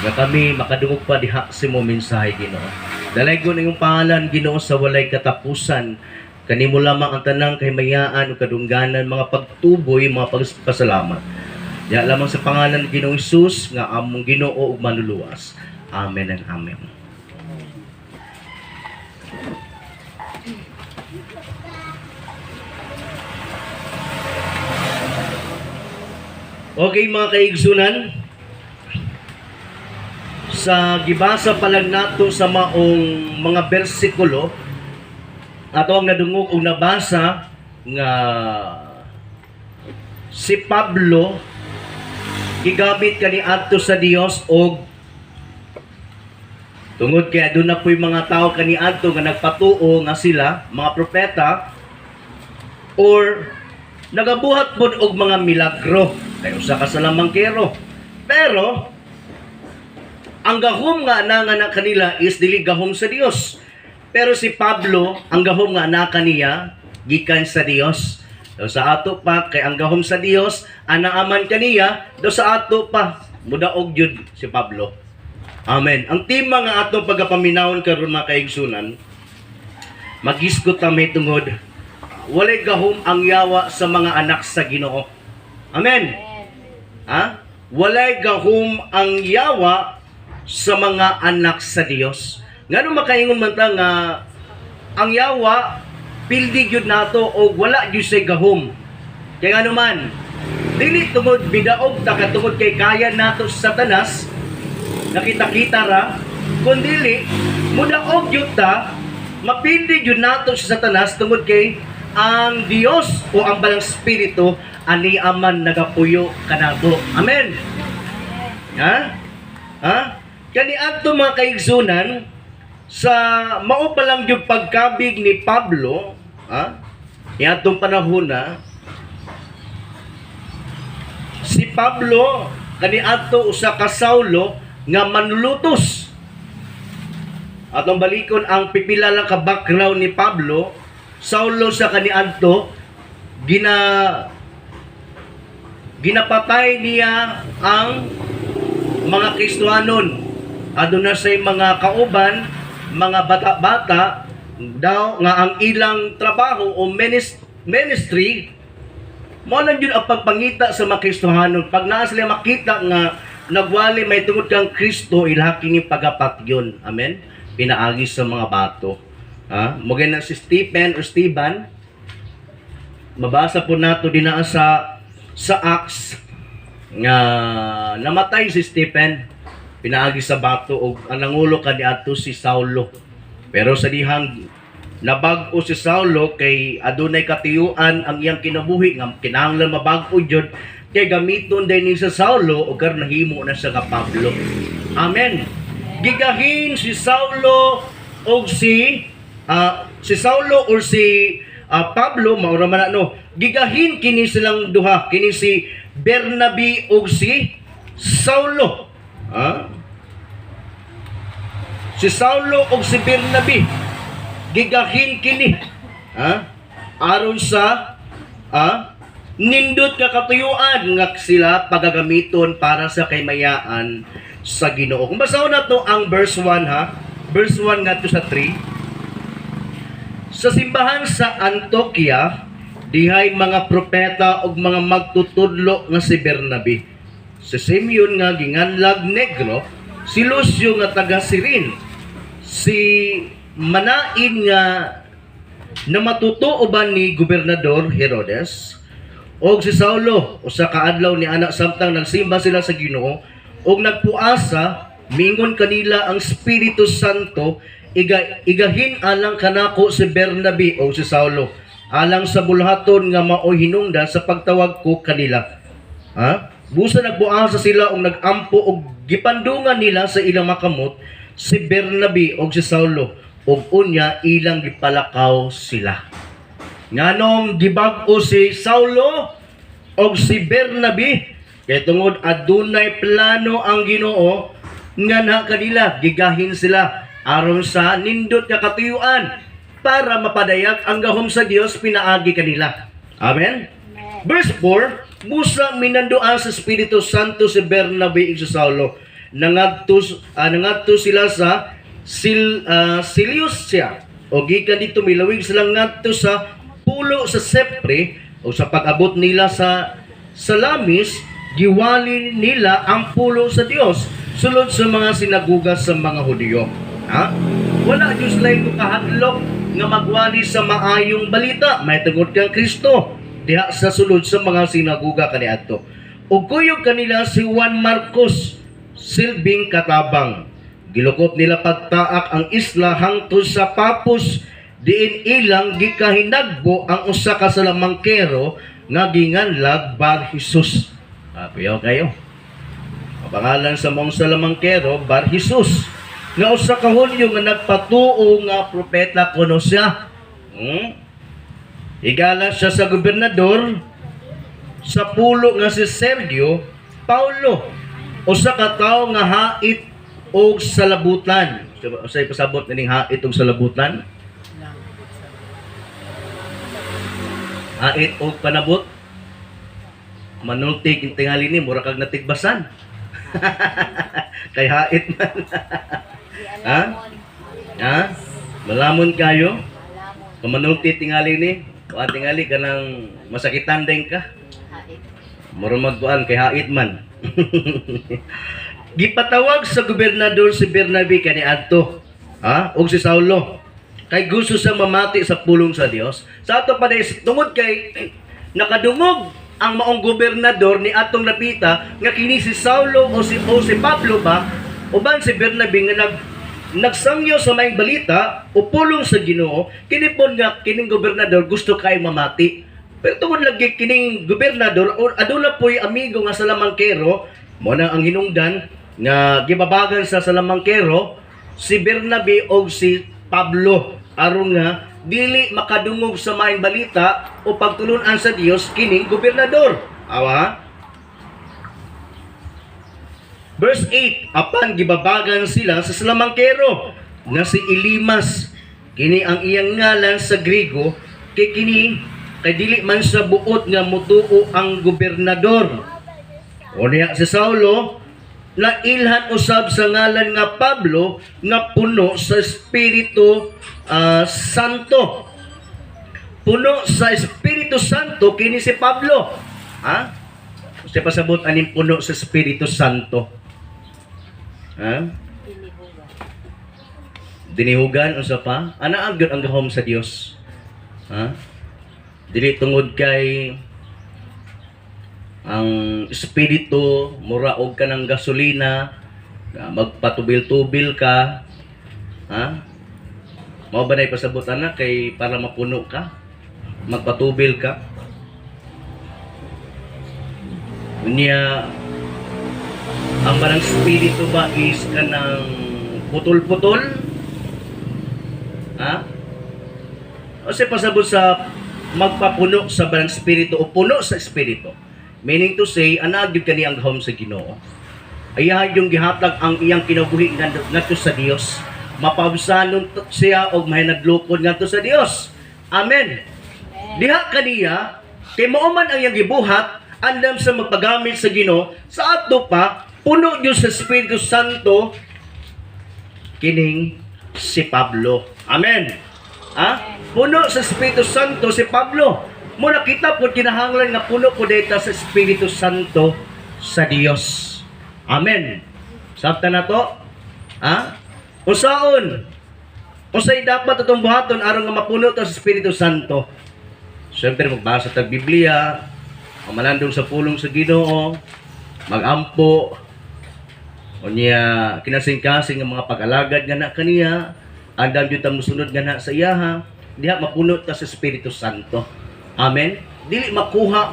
nga kami makadungog pa diha sa imong mensahe, Ginoo. Dalaygon ang imong pangalan, Ginoo, sa walay katapusan. Kanimo lamang ang tanang kahimayaan ug kadungganan, mga pagtuboy, mga pagpasalamat. Diha lamang sa pangalan ni Ginoong Hesus nga among Ginoo ug manluluwas. Amen and amen. Okay, mga kaigsunan, sa gibasa pa lang nato sa maong mga bersikulo, ato ang nadungog og nabasa nga si Pablo gigamit kaniadto sa Dios, og tungod kay aduna po'y mga tao kaniadto nga nagpatuo nga sila mga propeta or nagabuhat pod og mga milagro kay usa ka salamangkero. Pero ang gahom nga ana nga na kanila is dili gahom sa Dios. Pero si Pablo, ang gahom nga ana kaniya gikan sa Dios. Do sa ato pa kay ang gahom sa Dios ana aman kaniya, do sa ato pa mudaog jud si Pablo. Amen. Ang tema nga atong pagapaminawon karon, mga kaigsunan, magisgot ta tungod walay gahom ang yawa sa mga anak sa Ginoo. Amen. Ha? Walay gahom ang yawa sa mga anak sa Dios. Ngano makaingon man ta nga ang yawa pildi gyud nato o wala gyud say gahom? Kay ngano man, dili tungod bidaog ta katungod kay kaya nato sa Satanas, nakita-kita ra, kundili mudaog gyud ta, mapildi gyud nato sa Satanas tungod kay ang Dios o ang Balang Espiritu ani aman nagapuyo kanato. Amen. Ha? Ha? Kaniadto, mga kaigsunan, sa mao pa lang yung pagkabig ni Pablo, ha? Niadtong panahon na si Pablo kaniadto usa ka Saulo nga manlulutos. Atong balikon ang pipila lang ka background ni Pablo. Saulo sa kaniadto ginapatay niya ang mga Kristohanon. Aduna say mga kauban, mga bata-bata daw nga ang ilang trabaho o ministry mo lang yun ang pagpangita sa mga Kristohanon. Pag naa sila makita nga nagwali may tungod kang Kristo, ilaki ni pagapatyon. Amen? Pinaagi sa mga bato. Ha? Mao na si Stephen o Stephen, mabasa po nato dinaa sa Acts nga namatay si Stephen pinaagi sa bato og ang nangulo kaniadto si Saulo. Pero sa dihang nabag-o si Saulo kay adunay katiyuan ang iyang kinabuhi nga kinahanglan mabag-o jud kay gamiton din ni sa Saulo ug karon nahimo na siya nga Pablo. Amen. Gigahin si Saulo og si Saulo or si Pablo, mao ra man na, no. Gigahin kini silang duha, kini si Bernabe ug si Saulo. Ha? Si Saulo ug si Bernabe gigahin kini, ha, aron sa nindot ka katuyuan nga sila pagagamiton para sa kaymayaan sa Ginoo. Kung basahon nato ang verse 1, ha, verse 1 ngadto sa 3. Sa simbahan sa Antioquia, dihay mga propeta ug mga magtutudlo nga si Bernabe, si Simeon nga ginganlag Negro, si Lucio nga taga Cyrene, si Manain nga na matutuoban ni Gobernador Herodes, og si Saulo. Usa ka adlaw ni anak, samtang nagsimba sila sa Ginoo og nagpuasa, mingon kanila ang Espiritu Santo, "Igahin alang kanako si Bernabe o si Saulo alang sa buluhaton nga maoy hinungdan sa pagtawag ko kanila." Ha? Busa nagbuasa sila og nagampo og gipandungan nila sa ilang makamot si Bernabe og si Saulo ug unya ilang gipalakaw sila. Nganong gibag-o si Saulo og si Bernabe? Kay tungod adunay plano ang Ginoo nga na kanila, gigahin sila aron sa nindot nga katuyuan para mapadayag ang gahom sa Dios pinaagi kanila. Amen. Verse 4, busa minanduan sa Espiritu Santo si Bernabe ug si Saulo. Nangadto sila sa Seleucia. O gikan dito milawig sila ngadto sa pulo sa Cyprus, o sa pag-abot nila sa Salamis, giwali nila ang pulo sa Dios sulod sa mga sinaguga sa mga Hudiyo. Ha? Wala Diyos lang ko kahadlok nga magwali sa maayong balita may tungod kang Kristo diha sa sulod sa mga sinaguga kaniadto. Ug kuyog kanila si Juan Marcos, silbing katabang. Gilukop nila pagtaak ang isla hangtod sa Papos, diin ilang gikahinagbo ang usa ka salamangkero nga ginganlag Bar Jesus. Ah, kayo. Ang pangalan sa mong salamangkero, Bar Jesus. Nga usa ka Hudyo nga nagpatuo nga propeta kuno siya. Higala siya sa gobernador sa pulo nga si Sergio Paulo. Usa ka tawo nga hait og salabutan. Usay pasabot nining hait og salabutan? Hait og panabot. Manultig yung tingali ni mura kag natigbasan. Kay hait man. Ha? Ha? Malamon kayo? Kung manulti tingali ni, kuan tingali kanang masakitan din ka. Mura magkuan kay hait man. Gipatawag sa gobernador si Bernabe kaniadto, ha? Og si Saulo. Kay gusto sa mamati sa pulong sa Dios. Sa ato pa tungod kay nakadungog ang maong gobernador ni atong napita nga kini si Saulo o si Pablo ba uban si Bernabe nga nagsangyo sa maayong balita o pulong sa Ginoo, kini pod nga kining gobernador gusto kay mamati. Pero tungod lagi kining gobernador or aduna po'y amigo nga salamangkero, mo na ang hinungdan nga gibabagan sa salamangkero si Bernabe og si Pablo aron nga dili makadungog sa maayong balita o pagtulunan sa Dios kining gobernador. Awa? Verse 8, apan gibabagan sila sa salamangkero nga si Elimas. Kini ang iyang ngalan sa Grigo, kay kini kay dili man sa buot nga mutuo ang gobernador. O niya si Saulo, nailhan usab sa ngalan nga Pablo, nga puno sa Espiritu Santo. Puno sa Espiritu Santo kini si Pablo. Ha? Siya pasabot aning puno sa Espiritu Santo. Ha? Dinihugan, unsa pa? Ana ang gyud ang gahom sa Dios. Ha? Dili tungod kay ang espiritu mura og kanang gasolina na magpatubil-tubil ka, ha? Mao ba na ipasabot ana kay para mapuno ka, magpatubil ka niya? Ang barang espiritu ba is kanang putol-putol, ha? O sa pasabot sa magpapuno sa barang espiritu o puno sa espiritu, meaning to say, ana gyud kani ang gahom sa Ginoo. Ayahan yung gihatag ang iyang kinabuhi ngadto sa Dios, mapabsanon siya og mahinadlokon ngadto sa Dios. Amen. Diha kaniya kay mao man ang iyang gibuhat andam sa magpagamit sa Ginoo. Sa ato pa, puno gyud sa Espiritu Santo kining si Pablo. Amen. Ha? Puno sa Espiritu Santo si Pablo. Mo nakita po kinahanglan nga puno po data sa Espiritu Santo sa Dios. Amen. Sabta na to? Ha? Usaon? Usay dapat atong buhaton aron nga mapuno ta sa Espiritu Santo? Siyempre magbasa tag Biblia, mamalandong sa pulong sa Ginoo, magampo, unya kinasing-kasing ang mga pag-alagad nga na kaniya, andam jud ta mosunod nga na sa iyaha, diha mapuno ta sa Espiritu Santo. Amen. Dili makuha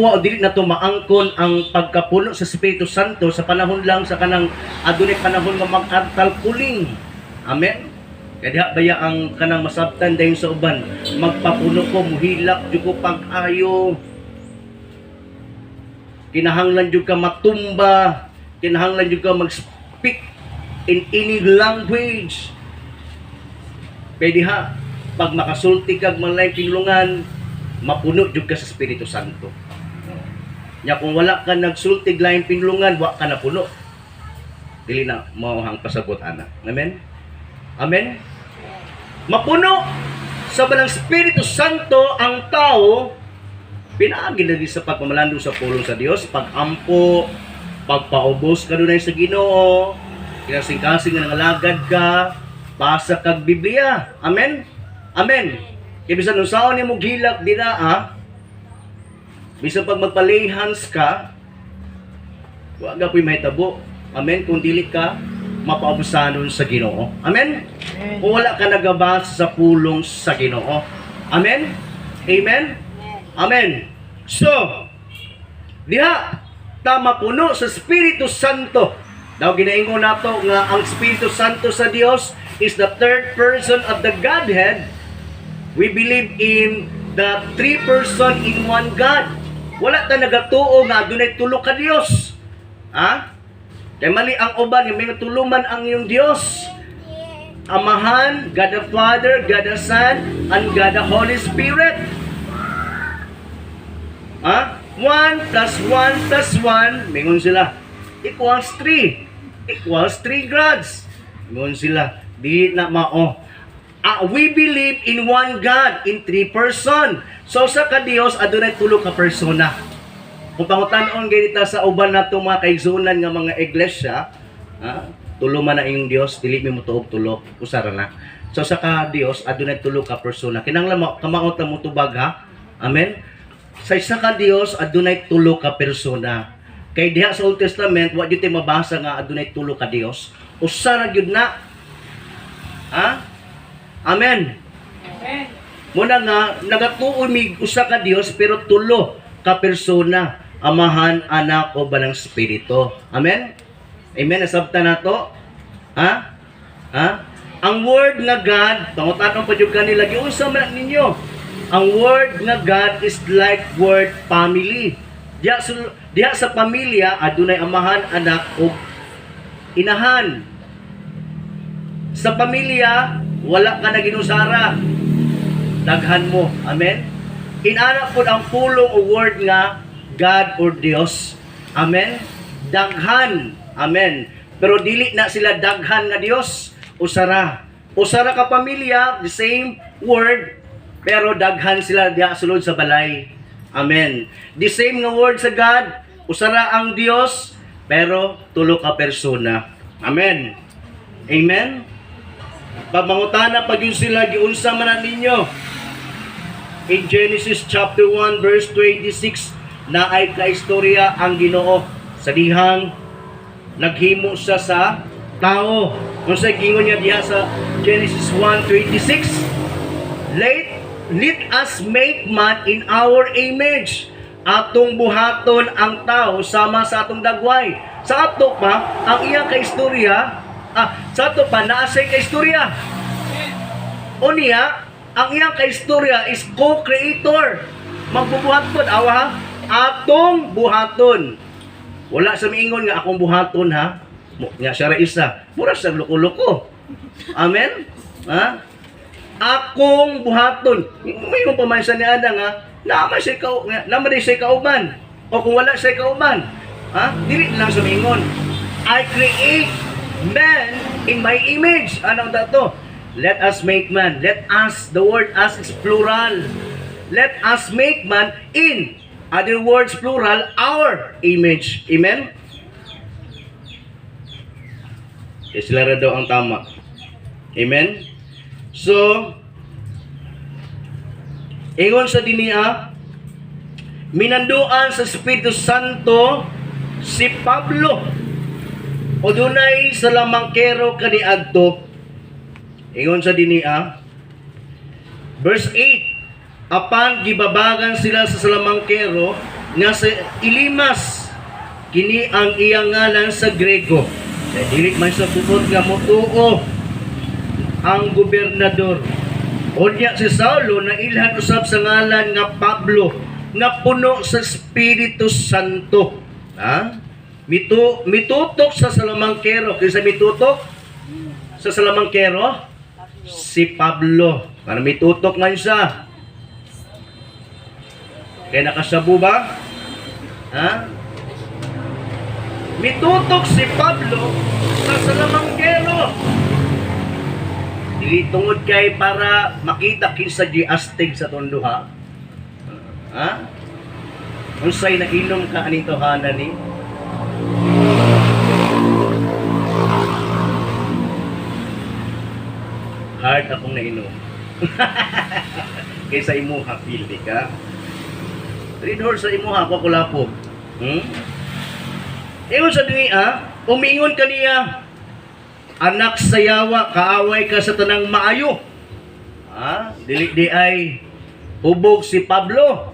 o dili nato maangkon ang pagkapuno sa Espiritu Santo sa panahon lang sa kanang adunay panahon nga mag-altar calling. Amen. Kaya diha baya ang kanang masabtan dayon sa uban, magpapuno ko, muhilak jud ko pag-ayo. Kinahanglan jud ka matumba, kinahanglan jud ka mag-speak in any language. Pwede ha, pag makasulti kag malay pinulungan, mapuno jud ka sa Espiritu Santo. Nya kung wala ka nagsultig laing pinulungan, wa ka napuno. Dili na mao ang pasabot ana. Amen. Amen. Mapuno sa balang Espiritu Santo ang tao pinaagi lagi sa pagpamalandong sa pulong sa Dios, pagampo, pagpaubos kanunay sa Ginoo, kinasing-kasing nga nangalagad ka, basa kag Biblia. Amen. Amen. Kay bisan unsaon nimo gilak dira ah, bisan pag magpa-lay hands ka, wa ga po'y mahitabo. Amen. Kung dili ka mapaubusanon sa Ginoo. Amen. Kung wala ka nagabasa sa pulong sa Ginoo. Amen. Amen. Amen. So, diha ta mapuno sa Espiritu Santo. Daw ginaingon nato nga ang Espiritu Santo sa Dios is the third person of the Godhead. We believe in the three person in one God. Wala ta nagatuo nga adunay tulo ka Dios. Ha? Kay mali ang uban, yung may tuluman ang iyong Dios. Amahan, God the Father, God the Son, and God the Holy Spirit. Ha? 1 plus 1 plus 1, mingon sila, equals 3. Equals 3 gods. Mingon sila, di na mao. We believe in one God in three person. So sa ka Dios adunay tulo ka persona. Kung pangutan-on ganita sa uban nato mga kaigsuonan nga mga iglesia, ha, tulo man na inyong Dios, dili mi motuog tulo, usa ra na. So sa ka Dios adunay tulo ka persona. Kinahanglan kamaot na motubag, ha. Amen. Sa isa ka Dios adunay tulo ka persona. Kay diha sa Old Testament wa gyud tay mabasa nga adunay tulo ka Dios. Usa ra gyud na. Ha? Amen. Muna nga nagatuo mig usa ka Dios pero tulo ka persona, Amahan, Anak o Balang Espiritu. Amen. Amen, nasabtan nato. Ha? Ha? Ang word nga God, pangutan-on pa jud kanila, giunsa man na ninyo? Ang word nga God is like word family. Diha sa pamilya adunay amahan, anak ug inahan. Sa pamilya, wala ka na ginusara. Daghan mo. Amen? Inana pod ang pulong o word nga God or Dios. Amen? Daghan. Amen. Pero dili na sila daghan nga Dios. Usara. Usara ka pamilya, the same word, pero daghan sila diha sulod sa balay. Amen. The same nga word sa God, usara ang Dios, pero tulo ka persona. Amen. Amen. Pamangutana pag yun sila, giunsa man na ninyo? In Genesis chapter 1 verse 26, naay kaistorya ang Ginoo sa dihang naghimo siya sa tao. Unsay gingon niya diha sa Genesis 1:26? Let us make man in our image. Atong buhaton ang tao sama sa atong dagway. Sa ato pa, ang iyang kaistorya, sa ato pa, naa siya'y kaistorya. O niya, ang iyang kaistorya is co-creator. Magbubuhat pod, awa ha? Atong buhaton. Wala sa miingon nga akong buhaton, ha. Nga siya ra isa. Mura sa loko-loko. Amen? Ha? Akong buhaton. May pa man siya ni Ada nga, naman siya kauban. O kung wala siya kauban, ha? Dili lang sa miingon. I create man in my image. Ano dato? Let us make man. Let us, the word us is plural. Let us make man in, other words plural, our image. Amen? Kaya sila ra daw ang tama. Amen? So, ingon sa dinia, minanduan sa Espiritu Santo si Pablo o dunay sa lamangkero kaniadto. Ingon sa dinia, verse 8, apan gibabagan sila sa salamangkero nga sa Elimas, kini ang iyang ngalan sa Grego. Kaya dili man sa bukod nga motuo ang gobernador. Unya si Saulo na ilhan usab sa ngalan nga Pablo nga puno sa Espiritu Santo. Ha? Mitutok sa salamangkero. Kinsa mitutok sa salamangkero? Si Pablo. Para mitutok man siya. Kaya nakasabu ba? Ha? Mitutok si Pablo sa salamangkero. Dili tungod kay para makita kinsa di astig sa tondo, ha. Ha? Unsay nainom ka aning tawhana ni? Hard akong nainom. Kaysa imuha, pili ka. Red horse sa imuha, ako kulapo. Ingon sa dunia, umingon kaniya, anak sa yawa, kaaway ka sa tanang maayo. Ha? Dili di ay hubog si Pablo.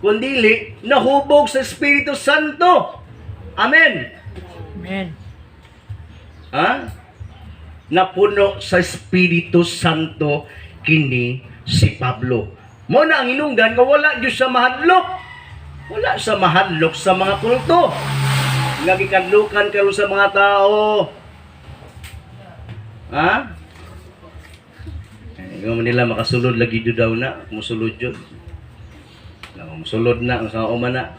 Kung dili, nahubog sa Espiritu Santo. Amen. Amen. Ha? Napuno sa Espiritu Santo kini si Pablo. Mo na ang hinungdan nga wala gyud siya mahadlok. Wala siya mahadlok sa mga kulto. Nga gikadlukan karon sa mga tao. Ha? Eh, man nila makasulod lagi jud daw na, musulod jud. Na musulod na sa uma na.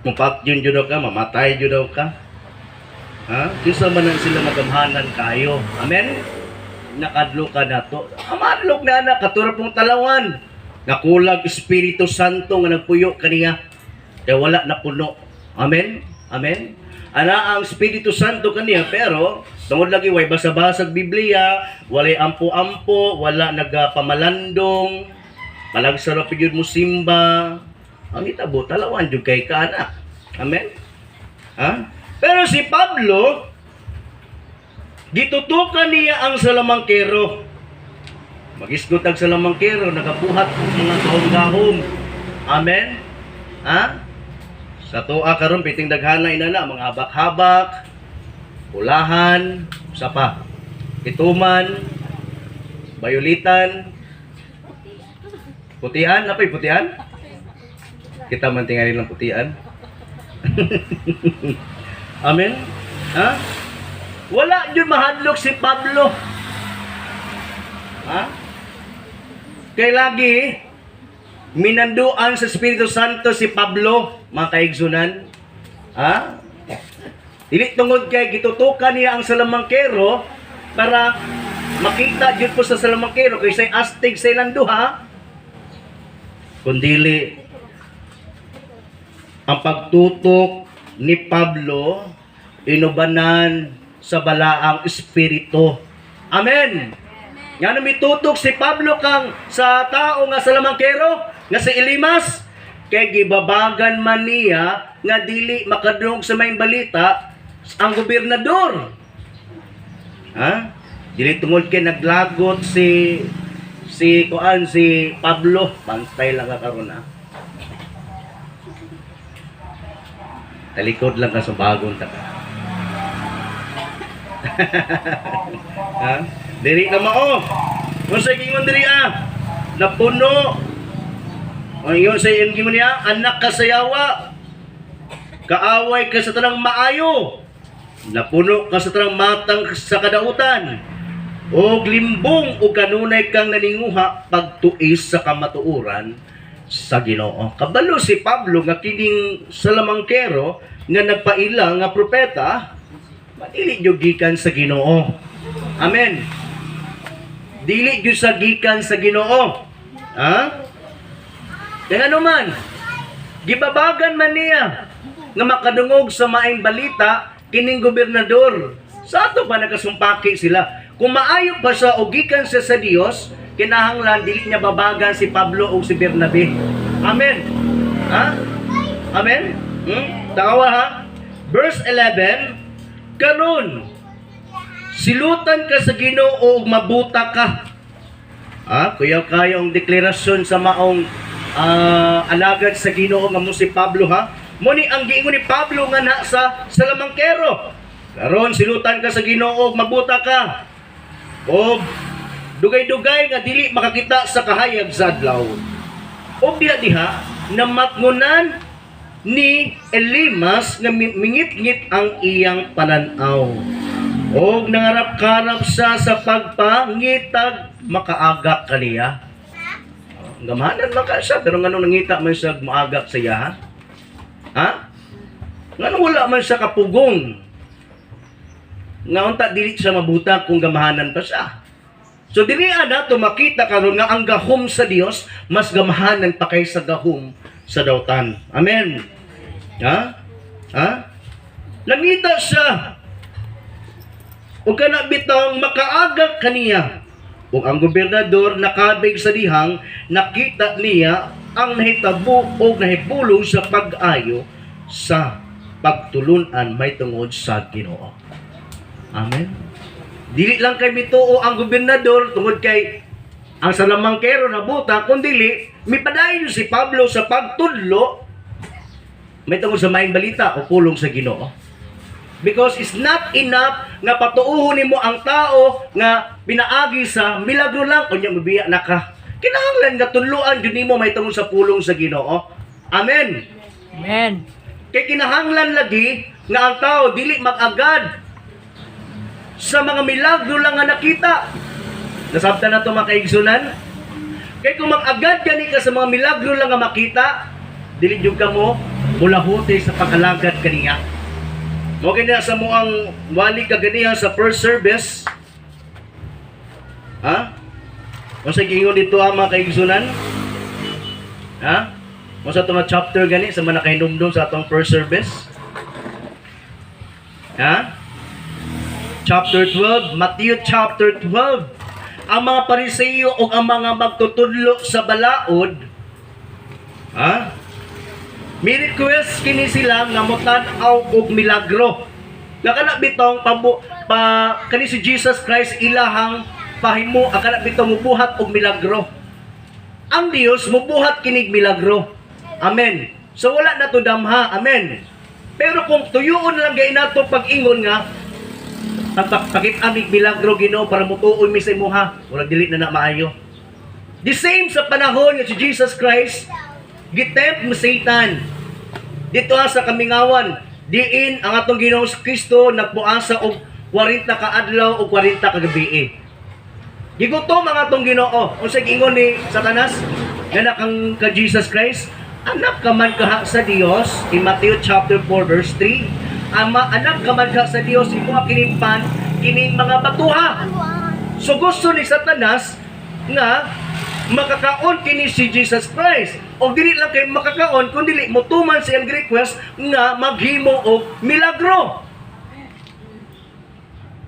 Kung patyon jud daw ka, mamatay jud daw ka. Ha? Kinsa man ang sila magamhanan kayo. Amen? Nakadlok ka na to. Amadlok na na, katura pong talawan. Nakulag Espiritu Santo nga nagpuyo kaniya. Kaya wala na puno. Amen? Amen? Ana ang Espiritu Santo kaniya pero tungod lagi way basa-basag Biblia, walay ampo-ampo, wala nagapamalandong, malagsara pa gyud mo simba. Ang itabo talawan jud kay ka anak. Amen? Ha? Pero si Pablo, gitutukan niya ang salamangkero. Magisgot ang salamangkero, nagabuhat og mga gahom-gahom. Amen? Ha? Sa tuwa karon piting daghana inana mga habak-habak, pulahan, usa pa. Ituman, bayulitan, putian, napay putian? Kita man tingali lang putian. Amen? Ha? Wala yun mahadlok si Pablo. Ha? Kay lagi, minanduan sa Espiritu Santo si Pablo, mga kaigsunan. Ha? Dili tungod kay gitutukan niya ang salamangkero para makita jud po sa salamangkero kay say astig sa ilang duha. Kundili ang pagtutok ni Pablo inubanan sa balaang espiritu. Amen. Nga mitutok si Pablo kang sa tao nga salamangkero nga si Elimas kay gibabagan man niya nga dili makadungog sa maayong balita ang gobernador. Ha? Dili tungod kay naglagot si si kuan si Pablo, bantay lang ka karon ha. Talikod lang ka sa bagong taka. Ha? Diri ka mao. Kung sa gingon diri ah, napuno. Ang ingon sa iyong gingon niya, anak ka sa yawa. Kaaway ka sa tanang maayo. Napuno ka sa tanang matang sa kadautan. O limbong o kanunay kang naninguha pagtuis sa kamatuoran sa Ginoo. Kabalo si Pablo nga kining salamangkero nga nagpaila nga propeta, madili gyud gikan sa Ginoo. Amen. Dili gyud sa gikan sa Ginoo. Ha? Kaya ano man, gibabagan man niya nga makadungog sa maayong balita kining gobernador. Sa ato pa nakasumpaki sila. Kung maayo pa siya o gikan siya sa Dios, kinahanglan dili niya babagan si Pablo o si Bernabe. Amen. Ha? Amen? Tawa ha? Verse 11, karon silutan ka sa Ginoo ug mabuta ka. Ah, kuya kayo ang deklarasyon sa maong alagad sa Ginoo nga mo si Pablo ha. Mo ni ang giingon ni Pablo nga na sa salamangkero. Karon silutan ka sa Ginoo ug mabuta ka. Og dugay-dugay nga dili makakita sa kahayag sa adlaw. Og diha diha namatngunan ni Elimas nga mingit-ngit ang iyang pananaw. Og nangarap-karap siya sa pagpangitag makaagak kaniya. Gamahanan man ka siya, pero nganong nangita man siya maagak sa iya, ha? Ha? Nganong wala man siya kapugong? Nga unta dili siya mabuta kung gamahanan pa siya. So dili ana to makita karon nga ang gahom sa Dios mas gamahanan pa kaysa gahom sa dautan. Amen. Ha? Ha? Nangita siya ug kana bitawng makaagak kaniya. Ug ang gobernador nakabig sa dihang nakita niya ang nahitabo og nahipulong sa pag-ayo sa pagtulunan may tungod sa Ginoo. Amen. Dili lang kay mituo ang gobernador tungod kay ang salamangkero nabuta kun dili mipadayon si Pablo sa pagtudlo may tungod sa maayong balita o pulong sa Ginoo. Because it's not enough nga patuuhon nimo ang tao nga pinaagi sa milagro lang unya mobiya na ka. Kinahanglan nga tudloan jud nimo may tungod sa pulong sa Ginoo. Amen. Amen. Kay kinahanglan lagi nga ang tao dili mag-agad sa mga milagro lang nga nakita. Nasabtan na ito mga kaigsunan? Kay kung mag-agad gani ka sa mga milagro lang nga makita, dili jud ka mo mulahuti sa pag-alagad kaniya. Mo kini sa moang wali kaganiha sa first service. Ha? Unsa giingon dito ang mga kaigsunan? Ha? Unsa to nga chapter gani sa mga nakahinumdum sa atong first service? Ha? Chapter 12, Matthew chapter 12. Ang mga Pariseo o ang mga magtutudlo sa balaod, ha? May request kini sila nga motan-aw og milagro. Nga kana bitong pabu, pa kani si Jesus Christ ilahang pahimo ang kana bitong mubuhat og milagro. Ang Dios mubuhat kinig milagro. Amen. So wala na to damha. Amen. Pero kung tuyuon lang gay nato pag-ingon nga pagpakit amig milagro, Ginoo, para mutuon mi sa imuha, murag dili na na maayo. The same sa panahon nga si Jesus Christ gitempt mo Satan dito sa kamingawan, diin ang atong Ginoong Kristo nagpuasa og 40 ka adlaw o 40 ka gabi. Gigutom ang atong Ginoo. Unsa giingon ni Satanas? Nga kang ka Jesus Christ, anak ka man kaha sa Dios in Matthew chapter 4 verse 3. Ama, anak ka man ka sa Dios, imo kining pan kining mga batuha. So gusto ni Satanas nga makakaon kini si Jesus Christ. O dili lang kay makakaon kun dili motuman sa iyang request nga maghimo og milagro.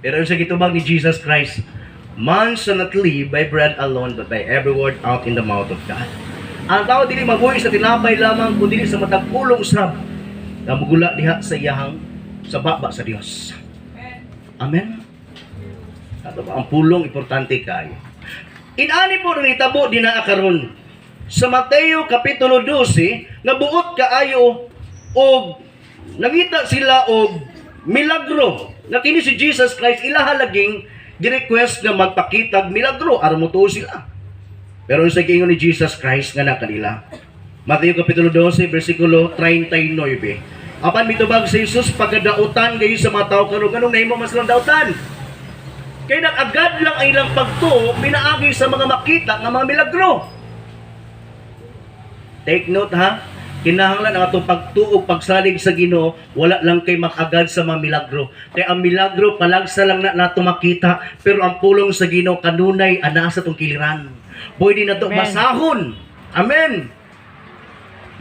Pero sa gitubag ni Jesus Christ, "Man shall not live by bread alone, but by every word out in the mouth of God." Ang tao dili mabuhi sa tinapay lamang, kundi sa matag pulong usab nga mugula diha sa iyahang sa baba sa Dios. Amen. Ato ba, ang pulong importante kayo. Inani po nang itabo dinaa karon sa Mateo kapitulo 12 nga buot kaayo og nangita sila og milagro nga kini si Jesus Christ ilaha laging gi-request nga magpakitag milagro aron motuo sila. Pero sa giingon ni Jesus Christ nga na kanila. Mateo kapitulo 12 versikulo 39. Apan mitubag si Jesus, pagkadautan gayon sa mga tao karon. Nganong nahimo man silang dautan? Kay nag-agad lang ang ilang pagtuo pinaagi sa mga makita nga mga milagro. Take note ha, kinahanglan ang atong pagtuo, pagsalig sa Ginoo, wala lang kay makagad sa mga milagro. Kay ang milagro palagsa lang na nato makita, pero ang pulong sa Ginoo kanunay anaa sa atong kiliran. Pwede na to Amen. basahon. Amen.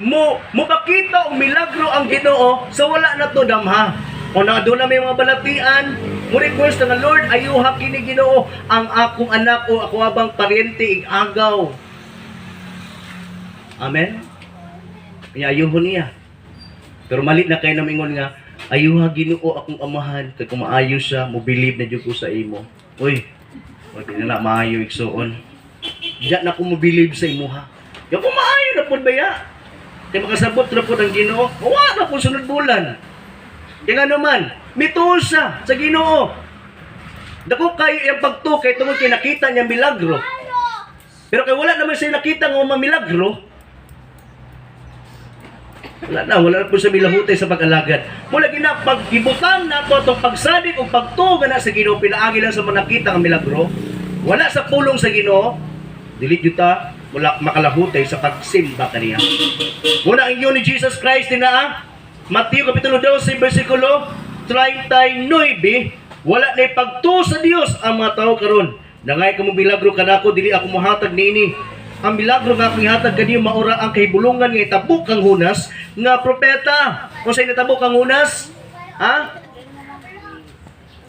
Mo mopakita og milagro ang Ginoo sa wala na to damha. O na doon na may mga balatian, mo request nga, "Lord, ayuha kini Ginoo ang akong anak o ako abang paryente ig-agaw." Amen. Kaya ayuhon niya. Pero mali na kayo namingon nga, "Ayuha Ginoo akong amahan, kay kung maayo siya, mo believe na jud ko sa imo." Uy, o di na na maayo, igsuon. Diya na ko mo believe sa imuha. Ya kung maayo na pud baya. Kay makasabot na pud ang Ginoo, wa na pud sunod bulan. Kaya nga naman, mituo siya sa Ginoo. Dako kayo iyang pagtuo kay tungod kay nakita niya milagro. Pero kay wala naman siya nakita nga mamilagro, wala na po sa milahutay sa pag-alagad. Mula gina, pag gibutang nato itong pagsalig o pagtuo na sa Ginoo, pinaagi lang sa mga nakita nga milagro, wala sa pulong sa Ginoo, dili jud ta wala makalahutay sa pagsimba kaniya. Muna ang ingon ni Jesus Christ dinaa, Mateo Kapitulo 12, versikulo 39, wala na pagtuo sa Dios ang mga tao karon. "Nangay ka mo milagro kanako, dili ako mohatag niini. Ang milagro nga akong ihatag kaniyo maura ang kahibulungan nga itabo kang Hunas nga propeta." Kung sa natabo kang Hunas, ha?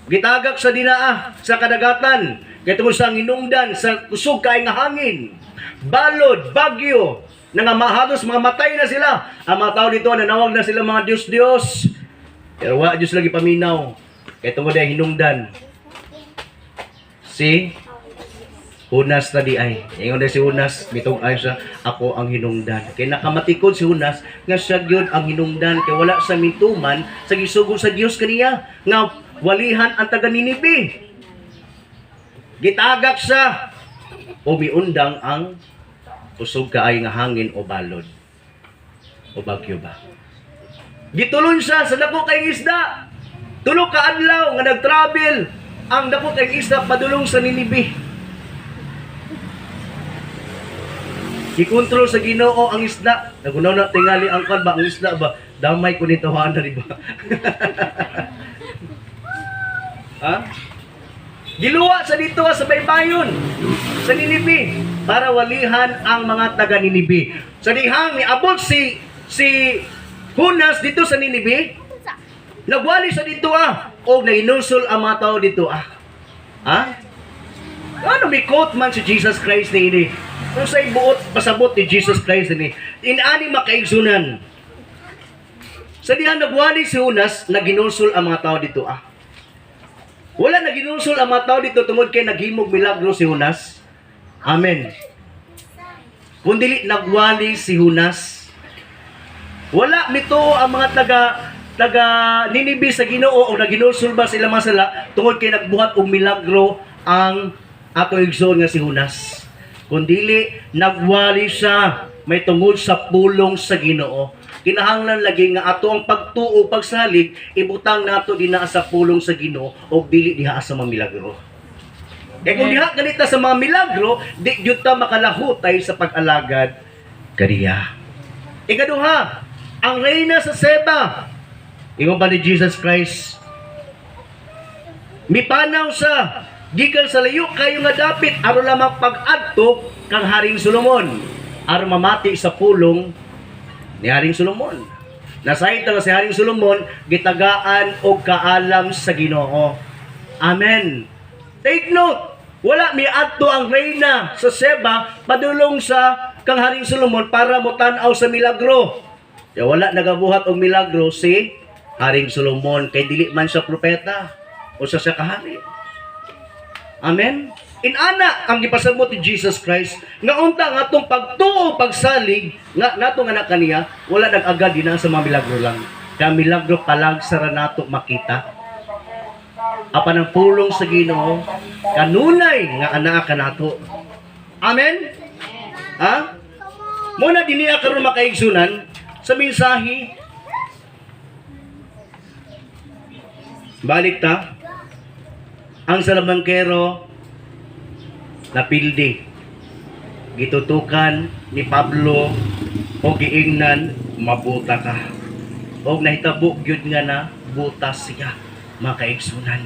Gitagak sa dinaa sa kadagatan kay tungod sa hinungdan sa kusog kay nga hangin. Balod, bagyo, na nga mahalos mga matay na sila. Ang mga tao dito nanawag na sila mga Diyos-Diyos. Pero wa Diyos lagi paminaw. Kay tungod ay hinungdan. Si Hunas na di ay. Ingon na si Hunas, mitong ay siya, "Ako ang hinungdan." Kay nakamatikod si Hunas, nga siya gyud ang hinungdan, kay wala sa mituman, sa gisugo sa Dios kaniya, nga walihan ang taga Ninibe. Gitagak siya, o miundang ang kusog kaay nga hangin o balod. O bagyo ba? Gitulon siya sa dako kay isda. 3 ka adlaw nga nagtravel ang dako kay isda padulong sa Ninibe. Gikontrol sa Ginoo ang isda. Nagunaw na tingali ang kan ba ang isda ba? Damay ko nito na di ba? Ha? Giluwa sa dito sa baybayon sa Ninibe para walihan ang mga taga Ninibe. Sa dihang niabot si si Hunas dito sa Ninibe, nagwali sa dito og naginusol ang mga tao dito ah. Ha? Ano may quote man si Jesus Christ ni ini? Kung sa'y buot pasabot ni Jesus Christ ni inani makaigsunan. Sa dihang nagwali si Hunas, naginusol ang mga tao dito ah. Wala naginusol ang mga tao dito tungod kay naghimog milagro si Hunas. Amen. Kung dili nagwali si Hunas, wala mituo ang mga taga taga Ninibe sa Ginoo o naginulsul ba sila mga sala tungod kay nagbuhat og milagro ang ato igsoon nga si Hunas. Kung dili nagwali siya may tungod sa pulong sa Ginoo. Kinahanglan lagi nga ato ang pagtuo pagsalig ibutang nato dinaa sa pulong sa Ginoo og dili diha sa mga milagro. Kay kung diha ganita sa mga milagro, di gyud ta makalahutay sa pag-alagad kaniya. Ikaduha, ang reyna sa Seba. Ingon pa ni Jesus Christ, mipanaw sa gikan sa layo kayo nga dapit aron lamang pag-adto kang Haring Solomon aron mamati sa pulong ni Haring Solomon. Nasayod nga si Haring Solomon gitagaan og kaalam sa Ginoo. Amen. Take note, wala miadto ang reyna sa Seba padulong sa kang Haring Solomon para motan-aw sa milagro. Ya wala nagabuhat og milagro si Haring Solomon kay dili man siya propeta o sa siya kahari. Amen. Inana ang gipasabot ni Jesus Christ nga unta nga atong pagtuo pagsalig nga nato nga anak kaniya wala nag-agad dinha sa mga milagro lang. Kaya milagro palag sara nato makita. Apan ang pulong sa Ginoo kanunay nga anaa kanato. Amen. Ha? Muna dinhi karon makaigsunan sa mensahe. Balik ta. Ang salamangkero napildi. Gitutukan ni Pablo o giingnan mabuta ka. Og nahitabo gyud nga na buta siya mga kaigsunan.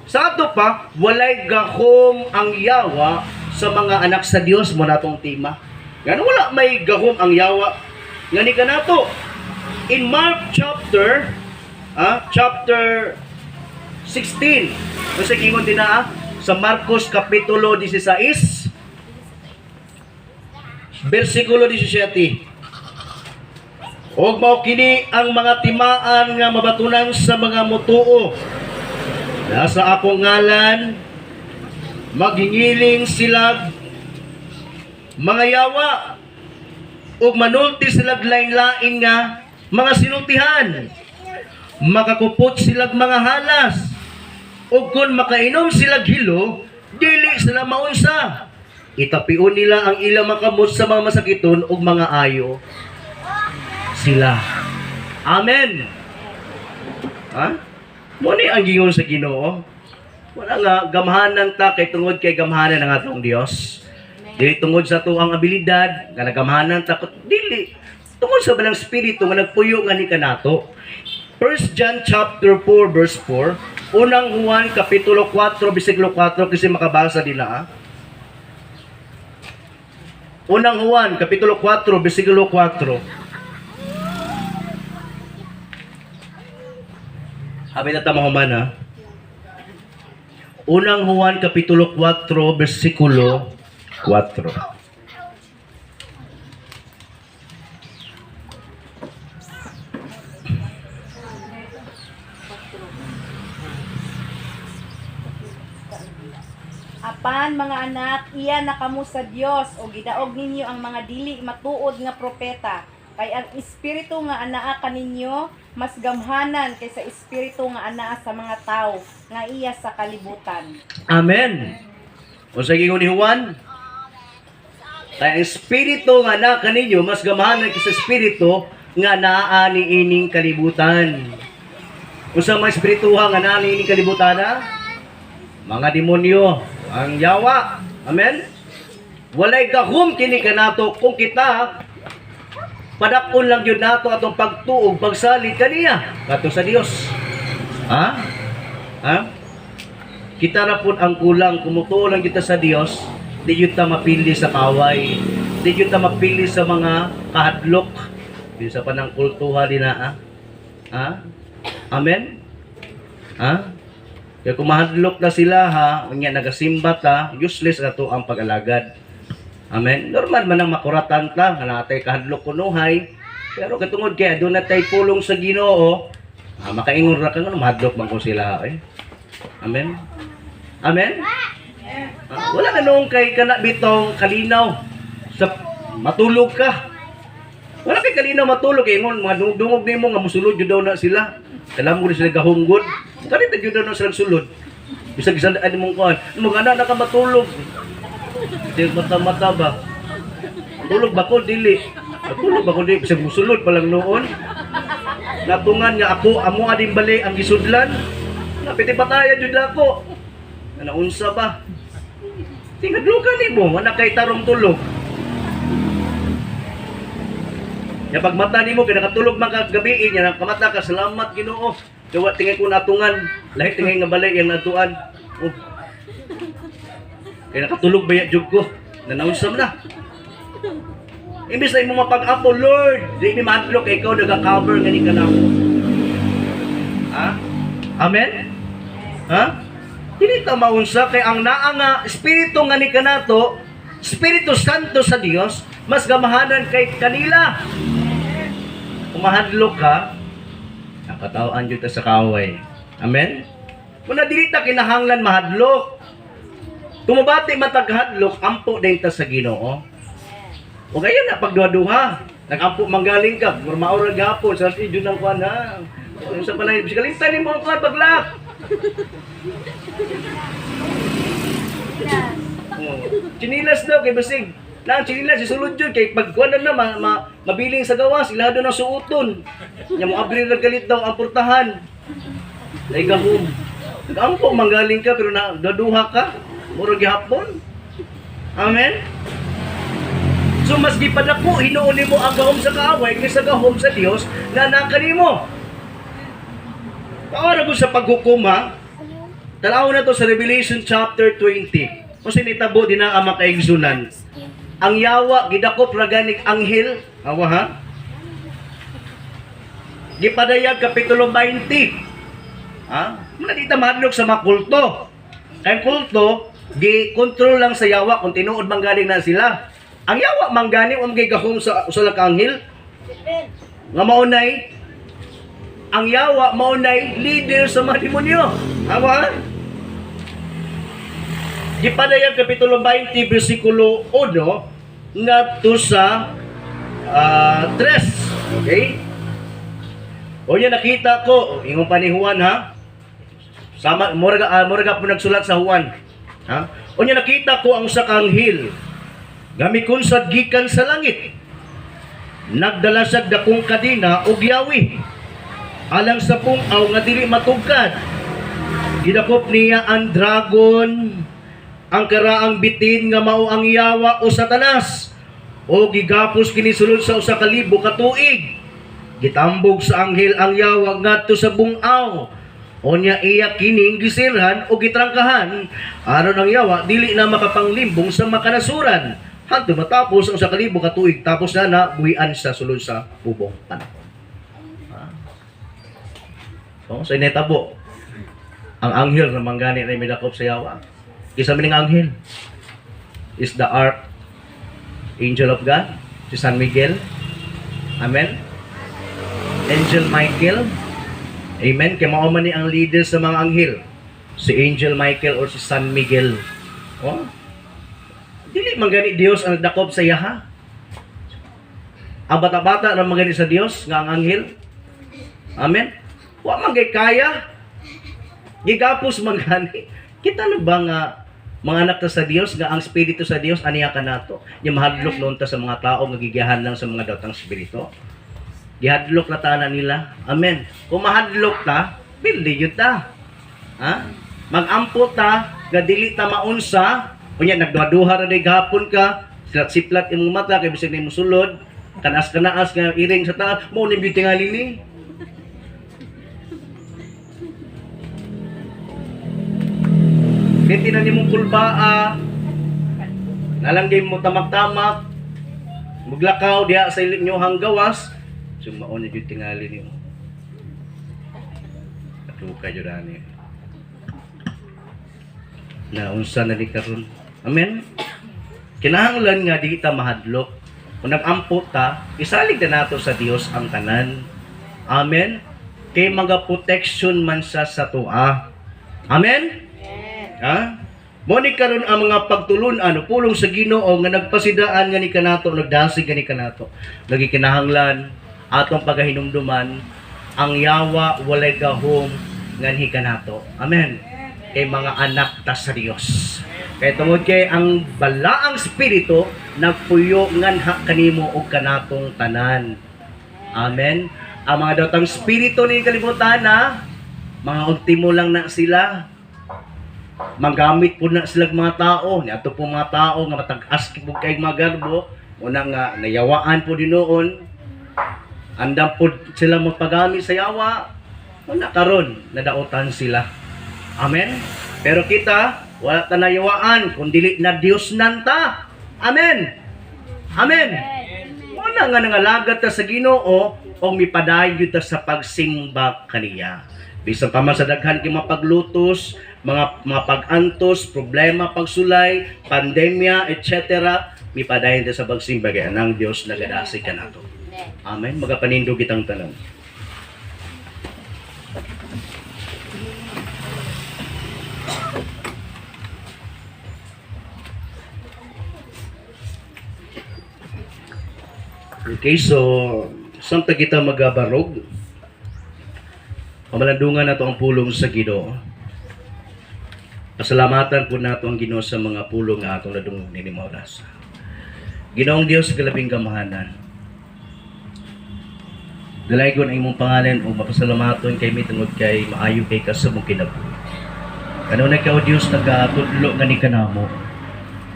Sa ato pa, walay gahom ang yawa sa mga anak sa Dios mo natong tema. Ngano wala may gahom ang yawa ngani kanato. In Mark chapter chapter 16. Kasi gingon din na sa Marcos kapitulo 16 bersikulo 17. Og mao kini ang mga timaan nga mabatunan sa mga mutuo. Nasa akong ngalan maghingiling sila mga yawa ug manulti sila lain-lain nga mga sinultihan. Makakupot silag mga halas ug kun makainom sila hilo dili sila maunsa. Itapion nila ang ilang mga kamot sa mga masakiton ug mga ayo sila. Amen. Ha? Mo ni ang gingon sa Ginoo. Wala nga gamhanan ta kay tungod kay gamhanan ang atong Dios. Dili tungod sa tuang abilidad nga nagamhanan ta, dili tungod sa balang spirito nga nagpuyo nga ni kanato. 1 John chapter 4 verse 4, Unang Juan kapitulo 4 bersikulo 4 kasi makabasa nila. Unang Juan kapitulo 4 bersikulo 4. Abi na tama human ha. Unang Juan kapitulo 4 bersikulo 4. Apan mga anak, iya na kamo sa Dios o gidaog ninyo ang mga dili matuod nga propeta. Kay ang espiritu nga anaa kaninyo mas gamhanan kaysa espiritu nga anaa sa mga tao nga iya sa kalibutan. Amen. O sa gingon ni Juan, kay ang espiritu nga naa kaninyo mas gamhanan kaysa espiritu nga naa niining kalibutan. Unsa mga espirituha nga naa niining kalibutan ha? Mga demonyo, ang yawa. Amen. Walay gahom kini kanato kung kita padakon lang yun nato atong pagtuog pagsalig kaniya kadto sa Dios. Ha? Ha? Kita na po ang kulang, kumutuo lang kita sa Dios, di yun ta mapili sa kaway. Di yun ta mapili sa mga kahadlok. Di sa panang kultuha din na, ah. Ha? Amen? Ha? Kaya kung mahadlok na sila ha, unya nagasimba ta, useless na to ang pag-alagad. Amen? Normal man ang makuratan ta, nga natay kahadlok kunuhay, pero katungod kaya doon na tay pulong sa Ginoo, ah, makaingon ra ka nga mahadlok man ko sila eh. Amen? Amen? Ah, wala na noong kay kana bitong kalinaw sa matulog ka. Wala kay kalinaw matulog kay ingon mga dungog nimo nga musulod jud daw na sila. Alam mo sila gahunggod. Kanita jud daw na sila sulod. Bisag isang mong kuan, mga anak na ka matulog. Di mata-mata ba? Tulog ba ko dili? Matulog ba ko dili? Bisag musulod pa lang noon. Natungan nga ako amo ading bali ang gisudlan. Napiti pataya jud ako. Naunsa ba? Tingadlukan nimo, wala kay tarong tulog. Ya pag mata nimo kay nakatulog man ka gabi nya nakamata ka, salamat Ginoo. Dawa tingay ko natungan, lahi tingay nga balay yang natuan. Oh. Kay nakatulog ba ya jud ko? Nanaunsam na. Imbis na imo mapag-apo, Lord, di mi mahadlok kay ikaw naga-cover ngani ka nako. Ha? Amen? Ha? Dili ta maunsa kay ang naa nga espiritu nga ni kanato, Espiritu Santo sa Dios, mas gamahanan kay kanila. Kung mahadlok ka, nakatawaan jud ta sa kaaway. Amen? Muna dili ta kinahanglan mahadlok. Tumubati mataghadlok, ampo din ta sa Ginoo. O kaya na pagduha-duha, nagampo manggaling ka, mao ra gapon sa jud ng kuan ha. Sa palay, bisag kalimtan nimo ang kuan paglak. Oh. Chinilas daw kay basig. Na ang chinilas isulod jud kay pag kuan na mabiling sa gawas, ila daw na suoton. Nya mo abri ra galit daw ang portahan. Lay gahom. Nagampo manggaling ka pero na duha ka, murag gihapon. Amen. So mas gipadako hinuon nimo ang gahom sa kaaway kaysa gahom sa Dios nga naa kanimo. Paara ko sa paghukom ha. Tanaw na to sa Revelation chapter 20. Kung sinitabo din na ang makaigsunan. Ang yawa gidakop ra ganig anghel, awa ha. Gipadayag kapitulo 20. Ha? Muna di ta mahadlok sa mga kulto. Kay kulto gi-control lang sa yawa kung tinuod man galing na sila. Ang yawa man gani wa man gahom sa usa ka anghel. Nga maunay ang yawa maunay leader sa mga demonyo. Awa? Gipadayag kapitulo 20 bersikulo 1 ngadto sa 3. Okay? O niya nakita ko, ingon pa ni Juan ha. Sama mura po nagsulat sa Juan. Ha? O niya nakita ko ang usa ka anghel gamikunsad gikan sa langit. Nagdala siya dakong kadena og yawi. Alang sa pungaw nga dili matugkad. Gidakop niya ang dragon, ang karaang bitin nga mao ang yawa o Satanas, o gigapos kini sulod sa 1,000 ka tuig. Gitambog sa anghel ang yawa ngadto sa bungaw. Onya iya kining gisirhan o gitrangkahan aron ang yawa dili na makapanglimbong sa makanasuran hangtod matapos ang 1,000 ka tuig, tapos na na buhian sa sulod sa bubong panahon. Ha? Oh, so inetabo ang anghel na manggani na midakop sa yawa. Isa mining anghel is the archangel of God, si San Miguel. Amen. Angel Michael. Amen. Kaya mao man ni ang leader sa mga anghel, si Angel Michael or si San Miguel. Oh. Dili man gani Dios ang nagdakop sa iyaha. Ang bata-bata ra man gani sa Dios nga ang anghel. Amen. Wa man gay kaya. Gigapos man gani. Kita na ba nga mga anak ta sa Dios nga ang espiritu sa Dios aniya kanato. Nya mahadlok noon ta sa mga tao nga gigiyahan lang sa mga datang espiritu. Gihadlok na ta na nila. Amen. Kung mahadlok ta, bildi yun ta. Ha? Magampo ta nga dili ta maunsa, unya nagduha-duha ra day gahapon ka, silat-siplat imong mata kay bisag nimo sulod, kanas-kanaas nga iring sa taas, mo ni beauty nga lili. Pwede na nimong kulbaa. Nalang di mo tamak-tamak. Muglakaw diha sa inyohang gawas. So mao na jud tingali nimo. Ato jud ani. Na unsa na di karon. Amen. Kinahanglan nga di ta mahadlok. Kung nag-ampo ta, isalig na nato sa Dios ang tanan. Amen. Kay mga protection man sa tua. Amen. Ha? Mo ni karon ang mga pagtulun-an o pulong sa Ginoo nga nagpasidaan nga ni kanato, nagdasig nga ni kanato. Lagi kinahanglan atong pagahinumduman ang yawa walay gahom nganhi kanato. Amen. Kay mga anak ta sa Dios. Kay tungod kay ang balaang espiritu nagpuyo nganha kanimo og kanatong tanan. Amen. Ang mga dawtang espiritu ni kalibutan na mga ultimo lang na sila, manggamit po na sila mga tao, niadto po mga tao nga matag-as po kay mga garbo, una nga nayawaan po dinoon, andam po sila magpagamit sa yawa, una karon nadautan sila. Amen. Pero kita wala ta nayawaan kung dili na Dios nanta. Amen. Amen. Wala nga nangalagat ta sa Ginoo o mipadayon gyud ta sa pagsimba kaniya. Bisan pa man sa daghan kay mga paglutos, mga pag-antos, problema, pagsulay, pandemya, etc. Mipadayon ta sa pagsimba kay anang Dios nagadasig kanato. Amen. Magapanindog kitang tanan. Okay, so samtang kita magabarog, pamalandungan nato ang pulong sa Ginoo. Pasalamatan po nato ang Ginoo sa mga pulong nga atong nadungog nining oras. Ginoong Dios, kalabing kamahanan. Dalaygon ang imong pangalan ug mapasalamaton kay mi tungod kay maayo kay ka sa mong kinabuhi. Kanunay ka, O Dios, nagatudlo nga ni kanamo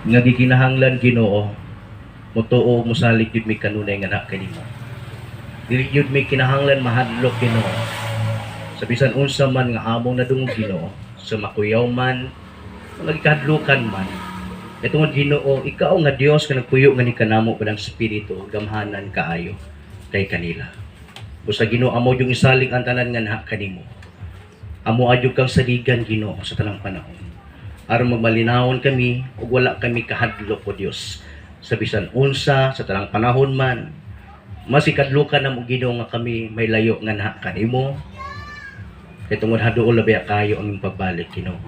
nga gikinahanglan, Ginoo, motuo, mosalig gyud mi kanunay nga na kanimo. Dili gyud mi kinahanglan mahadlok, Ginoo. Sa bisan unsa man nga among nadungog, Ginoo, sa makuyaw man, mga gikahadlukan man. Kay tungod, Ginoo, ikaw nga Dios nga nagpuyo nga ni kanamo padang espiritu, gamhanan kaayo kay kanila. Busa, Ginoo, amo yung isalig ang tanan nga naha kanimo. Amo adyo kang saligan, Ginoo, sa tanang panahon. Aron magmalinawon kami ug wala kami kahadlok, O Dios. Sa bisan unsa sa tanang panahon man, masikadlukan na mo, Ginoo, nga kami may layo nga naha kanimo. Kay tungod haduol labi kayo ang imong pagbalik, Ginoo.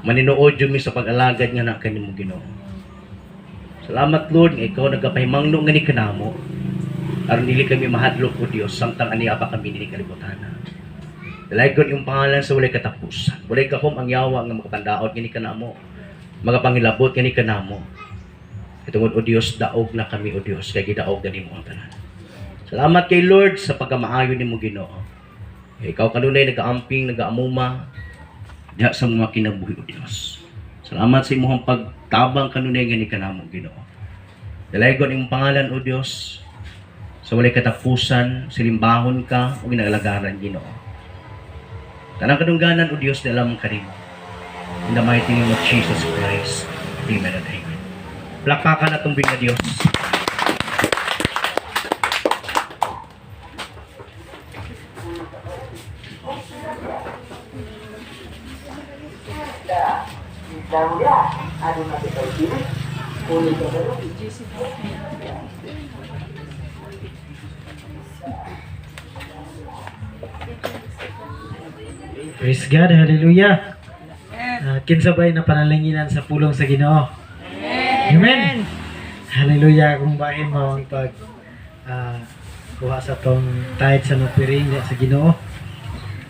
Maninuod jud mi sa pag-alagad nga naha kanimo, Ginoo. Salamat, Lord, nga ikaw nagapahimangno nga ni kanamo aron dili kami mahadlok, O Dios, samtang aniya pa kami nini kalibutan. Dalaygon yung pangalan sa walay katapusan. Walay gahom ang yawa nga makapandaot ngani kanamo, magapangilabot ngani kanamo. Kay tungod, O Dios, daog na kami, O Dios, kay gidaog na nimo ang tanan. Salamat kay Lord sa pagkamaayo nimo, Ginoo. Ikaw kanunay nagaamping, nagaamuma diha sa mga kinabuhi, O Dios. Salamat sa imong pagtabang kanunay ngani kanamo, Ginoo. Dalaygon imong pangalan, O Dios, sa walay katapusan, silimbahon ka o ginalagaran, Ginoo. Tanang kadungganan, O Dios, di alam kanimo. In the mighty name of Jesus Christ. Amen and amen. Plakpakan atong na Dios. Praise God, hallelujah. Kinsa ba'y napanalanginan sa pulong sa Ginoo? Amen. Hallelujah. Kung bahin mo ang pag kuha sa tong tithes and offering sa Ginoo.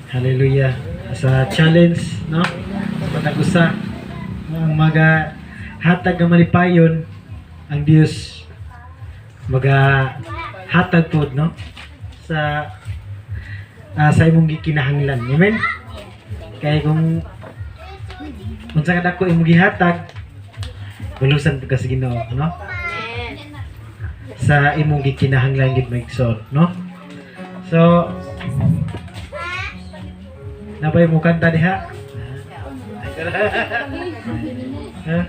Hallelujah. Sa challenge, no? Sa patagusa ang maga hatag nga malipayon ang Dios, maga hatag pod, no, sa imong gikinahanglan. Amen. Kay kung unsa ka dako imong gihatag, bulusan pud ka sa Ginoo, no? Sa imong gikinahanglan gid, maigsoon, no? So, nabay mo kanta diha? Ay, Ha?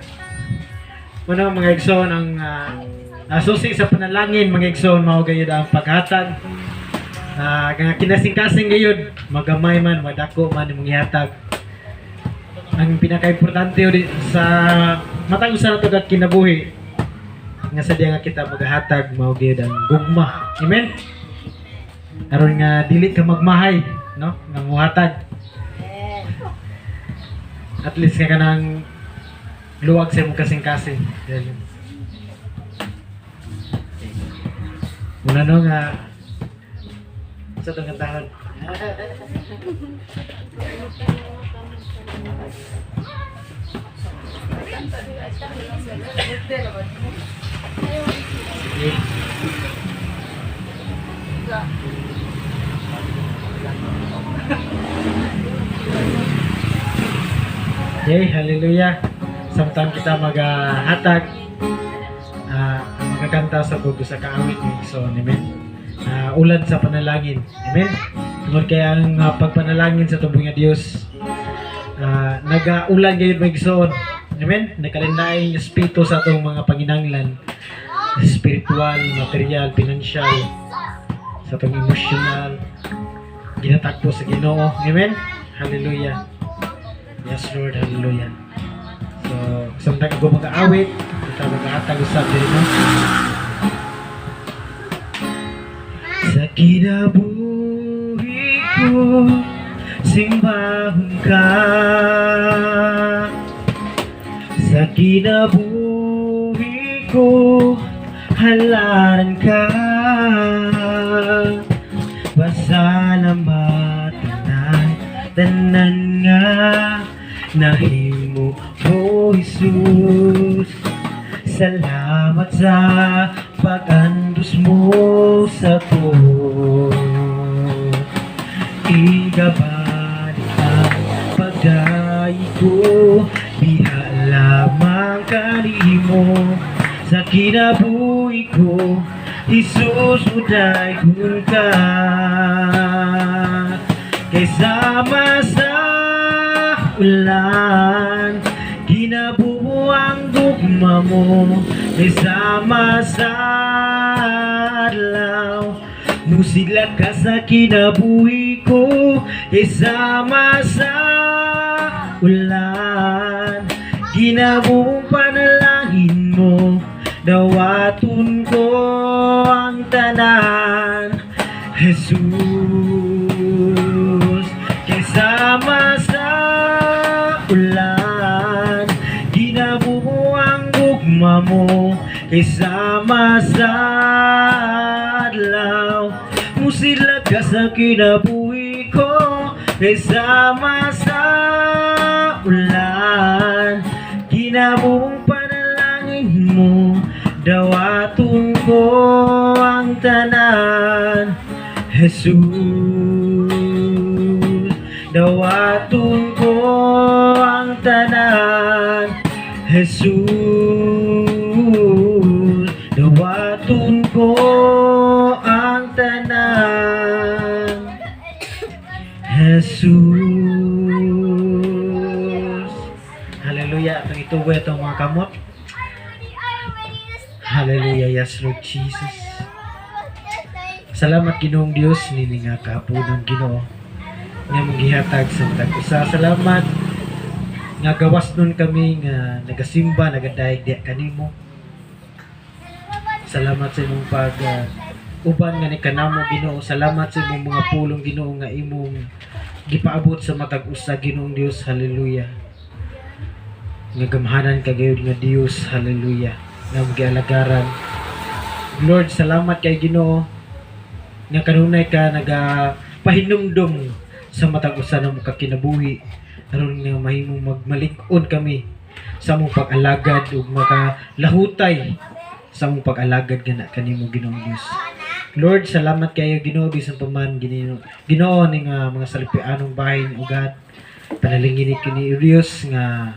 Una, mga igsoon, ang susi sa panalangin, mga igsoon, mao gayud ang paghatag. Nga kinasing-kasing gayud, magamay man, madako man imong ihatag. Ang pinaka-importante yun sa matag usa nato ka kinabuhi nga sa diya nga kita magahatag, mao gayud ang gugma. Amen. Aron nga dili ka magmahay, no? Nga muhatag. At least nga kanang luwag sa imong kasing-kasing. Yan. Muna, no, nga sa itong kantahan. Sige. Okay, hallelujah. Samtang kita magahatag, magakanta sa bugo sa kaawit ng so, amen. Ulan sa panalangin. Amen. Tungod kay ang pagpanalangin sa tubong nga Dios, nagaulan gayud, mga igsoon. Amen. Nakalinlaing espiritu sa atong mga panginanglan, spiritual, material, financial, sa atong emotional, ginatagpo sa Ginoo. Amen. Hallelujah. Yes, Lord. Hallelujah. So, samtang ako mag-aawit, kita mag-aatag usab diri, no? Sa kinabuhi ko, simbahon ka. Sa kinabuhi ko, halaran ka. Pasalamat tanan, tanan nga nahimo mo, Jesus. Salamat sa pag-andos mo sa krus. Igabalik ang pagdaig ko, biha lamang kanimo. Sa kinabuhi ko, Jesus, mudaygon ka. Kaysa sa ulan, ginabuo ang gugma mo. Kaysa sa adlaw, musidla ka sa kinabuhi ko. Kaysa sa ulan, ginabuong panalangin mo. Dawaton ko ang tanan, Jesus. Kaysa sa ulan, ginabuo ang gugma mo. Kaysa sa adlaw, musidla ka sa kinabuhi ko. Kaysa sa ulan, ginabuong panalangin mo. Dawaton ko ang tanan, Jesus. Dawaton ko ang tanan, Jesus. Dawaton ko ang tanan, Jesus. Hallelujah. Atong ituboy atong mga kamot. Hallelujah. Yes, Lord Jesus. Salamat, Ginoong Dios, nini nga kahaponon, Ginoo, nga mong gihatag sa matag usa. Salamat nga gawas nun kami nga nagasimba, nagadayeg diha kanimo. Salamat sa imong pag uban nga ni kanamo, Ginoo. Salamat sa imong mga pulong, Ginoo, nga imong gipaabot sa matag usa, Ginoong Dios. Hallelujah. Nga gamhanan ka gayud nga Dios. Hallelujah. Nga imong gialagaran. Lord, salamat kay Ginoo nga kanunay ka nagapahinumdum sa matag usa namo ka kinabuhi aron nga mahimong magmalig-on kami sa among pag-alagad ug makalahutay sa among pag-alagad nga na kanimo, Ginoong Dios. Lord, salamat kayo, Ginoo, bisan pa man Ginoo, Ginoo ning mga salipianong bahin ugat panalangin ni kini Dios nga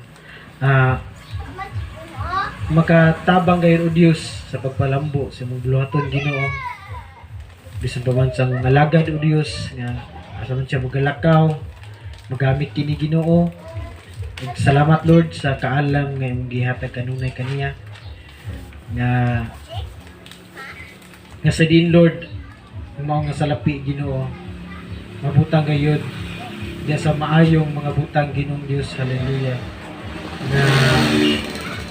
makatabang gayon o Dios sa pagpalambo sa imong buluhaton, Ginoo, bisan pa man sa mga alagad o Dios nga asa man siya magalakaw, magamit kini, Ginoo. Ug salamat, Lord, sa kaalam nga imong gihatag kanunay kaniya nga nga sa din, Lord, mao nga salapi, Ginoo, mabutang gayud diya sa maayong mga butang, Ginoong Dios. Hallelujah, nga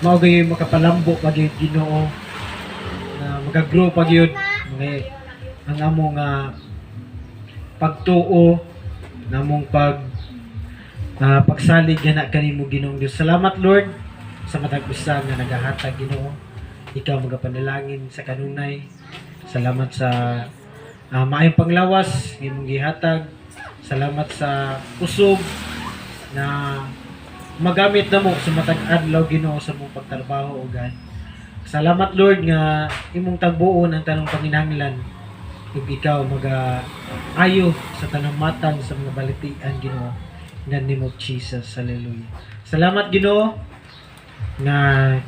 mao gayud makapalambo pa gyud, Ginoo, na magagrow pa gyud mga ang among nga pagtuo namong pagsalig gana kanimo, Ginoong Dios. Salamat, Lord, sa matag usa nga nagahatag, Ginoo. Ikaw magapanalangin sa kanunay. Salamat sa maayong panglawas nga imong gihatag. Salamat sa kusog na magamit namo sa matag adlaw, Ginoo, sa mong pagtrabaho, o God. Salamat, Lord, nga imong tagbuon ang tanang panginahanglan ug ikaw maga ayo sa tanang matang sa mga balatian, Ginoo. In the name of Jesus. Hallelujah. Salamat, Ginoo, nga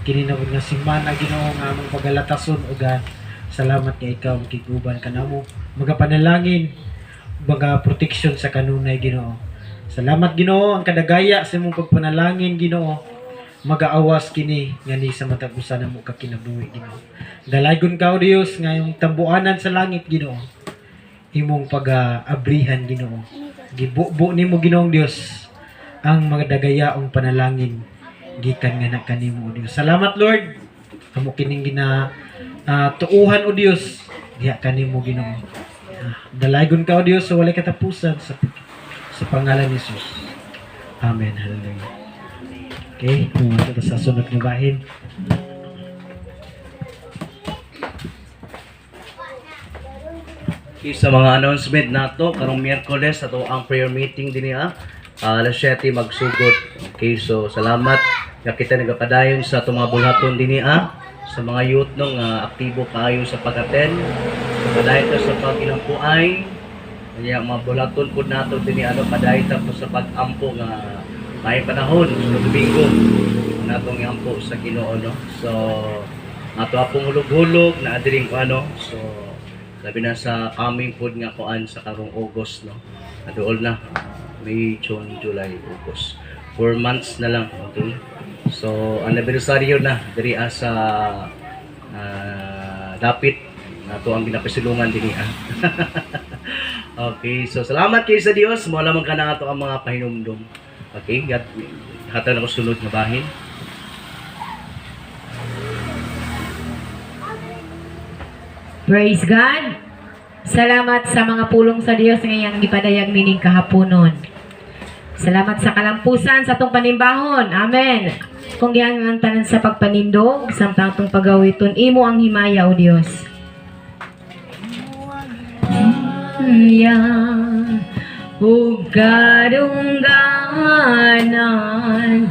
kini na nga simana, Ginoo, nga among pagalatason o God. Salamat nga ikaw makiguban kanamo, magapanalangin, mga protection sa kanunay, Ginoo. Salamat, Ginoo, ang kadagaya sa imong pagpanalangin, Ginoo, magaawas kini ngani sa matag usa namo ka kinabuhi, Ginoo. Dalaygon ka, O Dios, nga yung tambuanan sa langit, Ginoo, imong pag-abrihan, Ginoo. Gibubo nimo, Ginoong Dios, ang mga dagayaong panalangin gikan nga na kanimo, O Dios. Salamat, Lord. Amo kining gina tuuhan, O Dios, diha kanimo, Ginoo. Dalaygon ka, O Dios, sa walay katapusan sa pangalan ni Jesus. Amen. Hallelujah. Okay, kung sa sunod nga bahin. Okay, sa mga announcement nato karong Miyerkules ato ang prayer meeting dinhi alas 7 magsugod. Okay, so salamat nga kita nagapadayon sa atong mga bulhaton dinhi sa mga youth no nga aktibo kaayo sa pag-attend. Padayon ta sa pag-inampuay. Kaya mga bulhaton pud nato dinhi ano padayon ta po sa pag-ampo nga may panahon sa Domingo natong iampo sa Ginoo no. So ato apong hulog-hulog na adiring ko ano. So labi na sa coming food nga kuan sa karong August no. Aduol na May, June, July, August. 4 months na lang, okay? So anniversary na diri sa dapit nato ang ginapasilungan dinhi ah. Okay, so salamat kay sa Dios. Mo lamang ka na ato ang mga pahinumdum. Okay, gat hatag na ko sunod nga bahin. Praise God! Salamat sa mga pulong sa Dios ngayang gipadayag nining kahaponon. Salamat sa kalampusan sa atong panimbahon. Amen. Kung giangan tanan sa pagpanindog, samtang atong pagawiton, imo ang himaya, O Dios. Ya, ug kadungganan,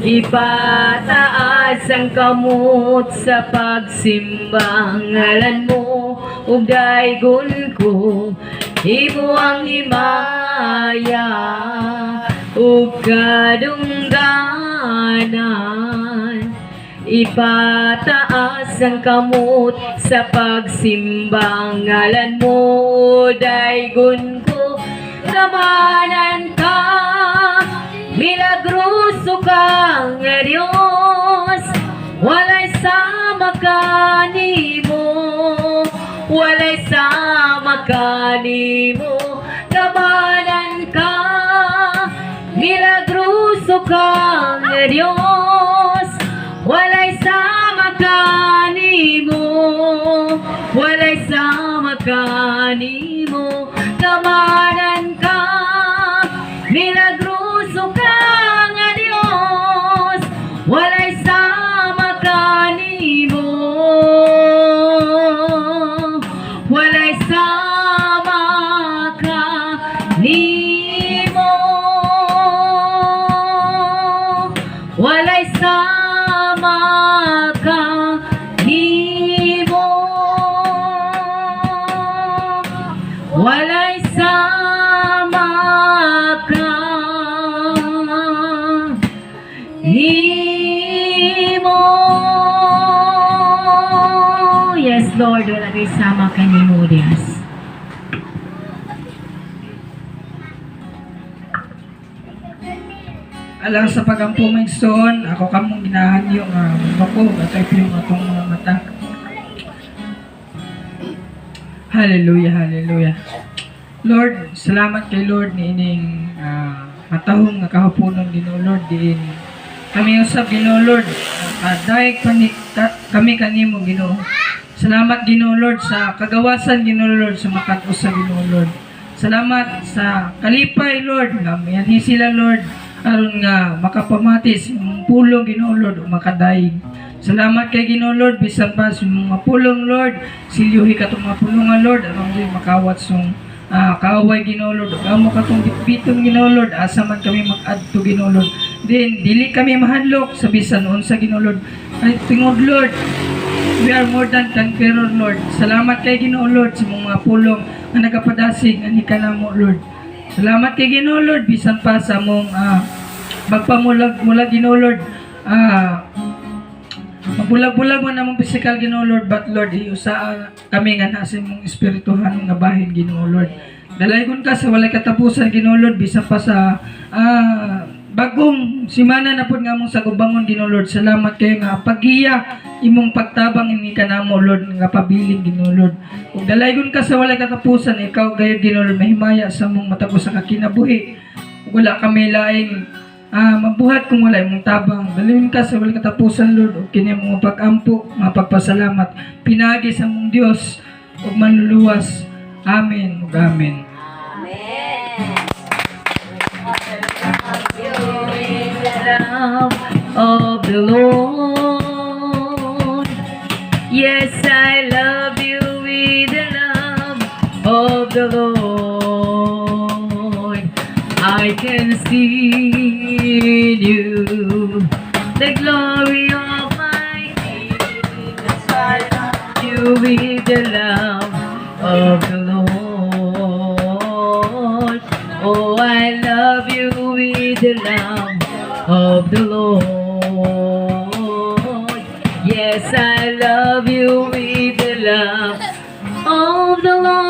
ipataas ang kamot sa pagsimba, ngalan mo ug daygon ko, imo ang himaya ug kadungganan. Ipataas ang kamot sa pagsimba, ngalan mo daygon ko. Kamanan ka, milagroso ka nga Diyos, walay sama kanimo, walay sama kanimo. Kamanan ka, milagroso ka nga Diyos, walay sama kanimo, walay sama kanimo. Kamanan ka, milagroso ka nga Diyos, walay sama kanimo, walay sama kanimo, walay sama kanimo, walay sama ka nimo. Yes, Lord, wala kay sama kanimo, Diyos. Alang sa pagampo, mga igsoon, ako kamong ginahanyo nga bako atay yung atong mga mata. Hallelujah, hallelujah. Lord, salamat kay Lord ni ining matahom nga kahaponon, Ginoo Lord, diin kami usab, Ginoo Lord, kadayeg pa ni, kami kanimo, Ginoo. Salamat, Ginoo Lord, sa kagawasan, Ginoo Lord, sa matag usa, Ginoo Lord. Salamat sa kalipay, Lord, nga mianhi sila, Lord, aron nga makapamati sa imong pulong, Ginoo Lord, ug makadayeg. Salamat kay Ginoo Lord bisan pa sa imong mga pulong, Lord, silyuhi katong mga pulongan, Lord, aron di makawat song kaaway, Ginoo Lord, ug amo katong bitbiton, Ginoo Lord, asa man kami mag-adto, Ginoo Lord. Din dili kami mahadlok sa bisan unsa, Ginoo Lord. Ay tingod, Lord, we are more than conqueror, Lord. Salamat kay Ginoo Lord sa mga pulong nga nagapadasig ani kanamo, Lord. Salamat kay Ginoo Lord bisan pa sa among magpamulag mula, Ginoo Lord. Mabulag-bulag man among physical, Ginoo Lord, but Lord, iusaa kami nga nasa imong espirituhan nga bahin, Ginoo Lord. Dalaygon ka sa walay katapusan, Ginoo Lord, bisan pa sa bagong simana na pod nga among sagubangon, Ginoo Lord. Salamat kayo nga paggiya imong pagtabang ini kanamo, Lord, nga pabilin, Ginoo Lord. Ug dalaygon ka sa walay katapusan, ikaw gayud, Ginoo Lord, mahimaya sa among matag usa ka kinabuhi. Ug wala kami laing mabuhat kung wala imong tabang. Dalaygon ka sa walay katapusan, Lord, ug kini mga pag-ampo, mga pagpasalamat pinaagi sa among Dios ug manluluwas. Amen ug amen. Amen. Love of the Lord. Yes, I love you with the love of the Lord. I can see in you the glory of my King. I love you with the love of the Lord. Oh, I love you with the love of the Lord. Yes, I love you with the love of the Lord.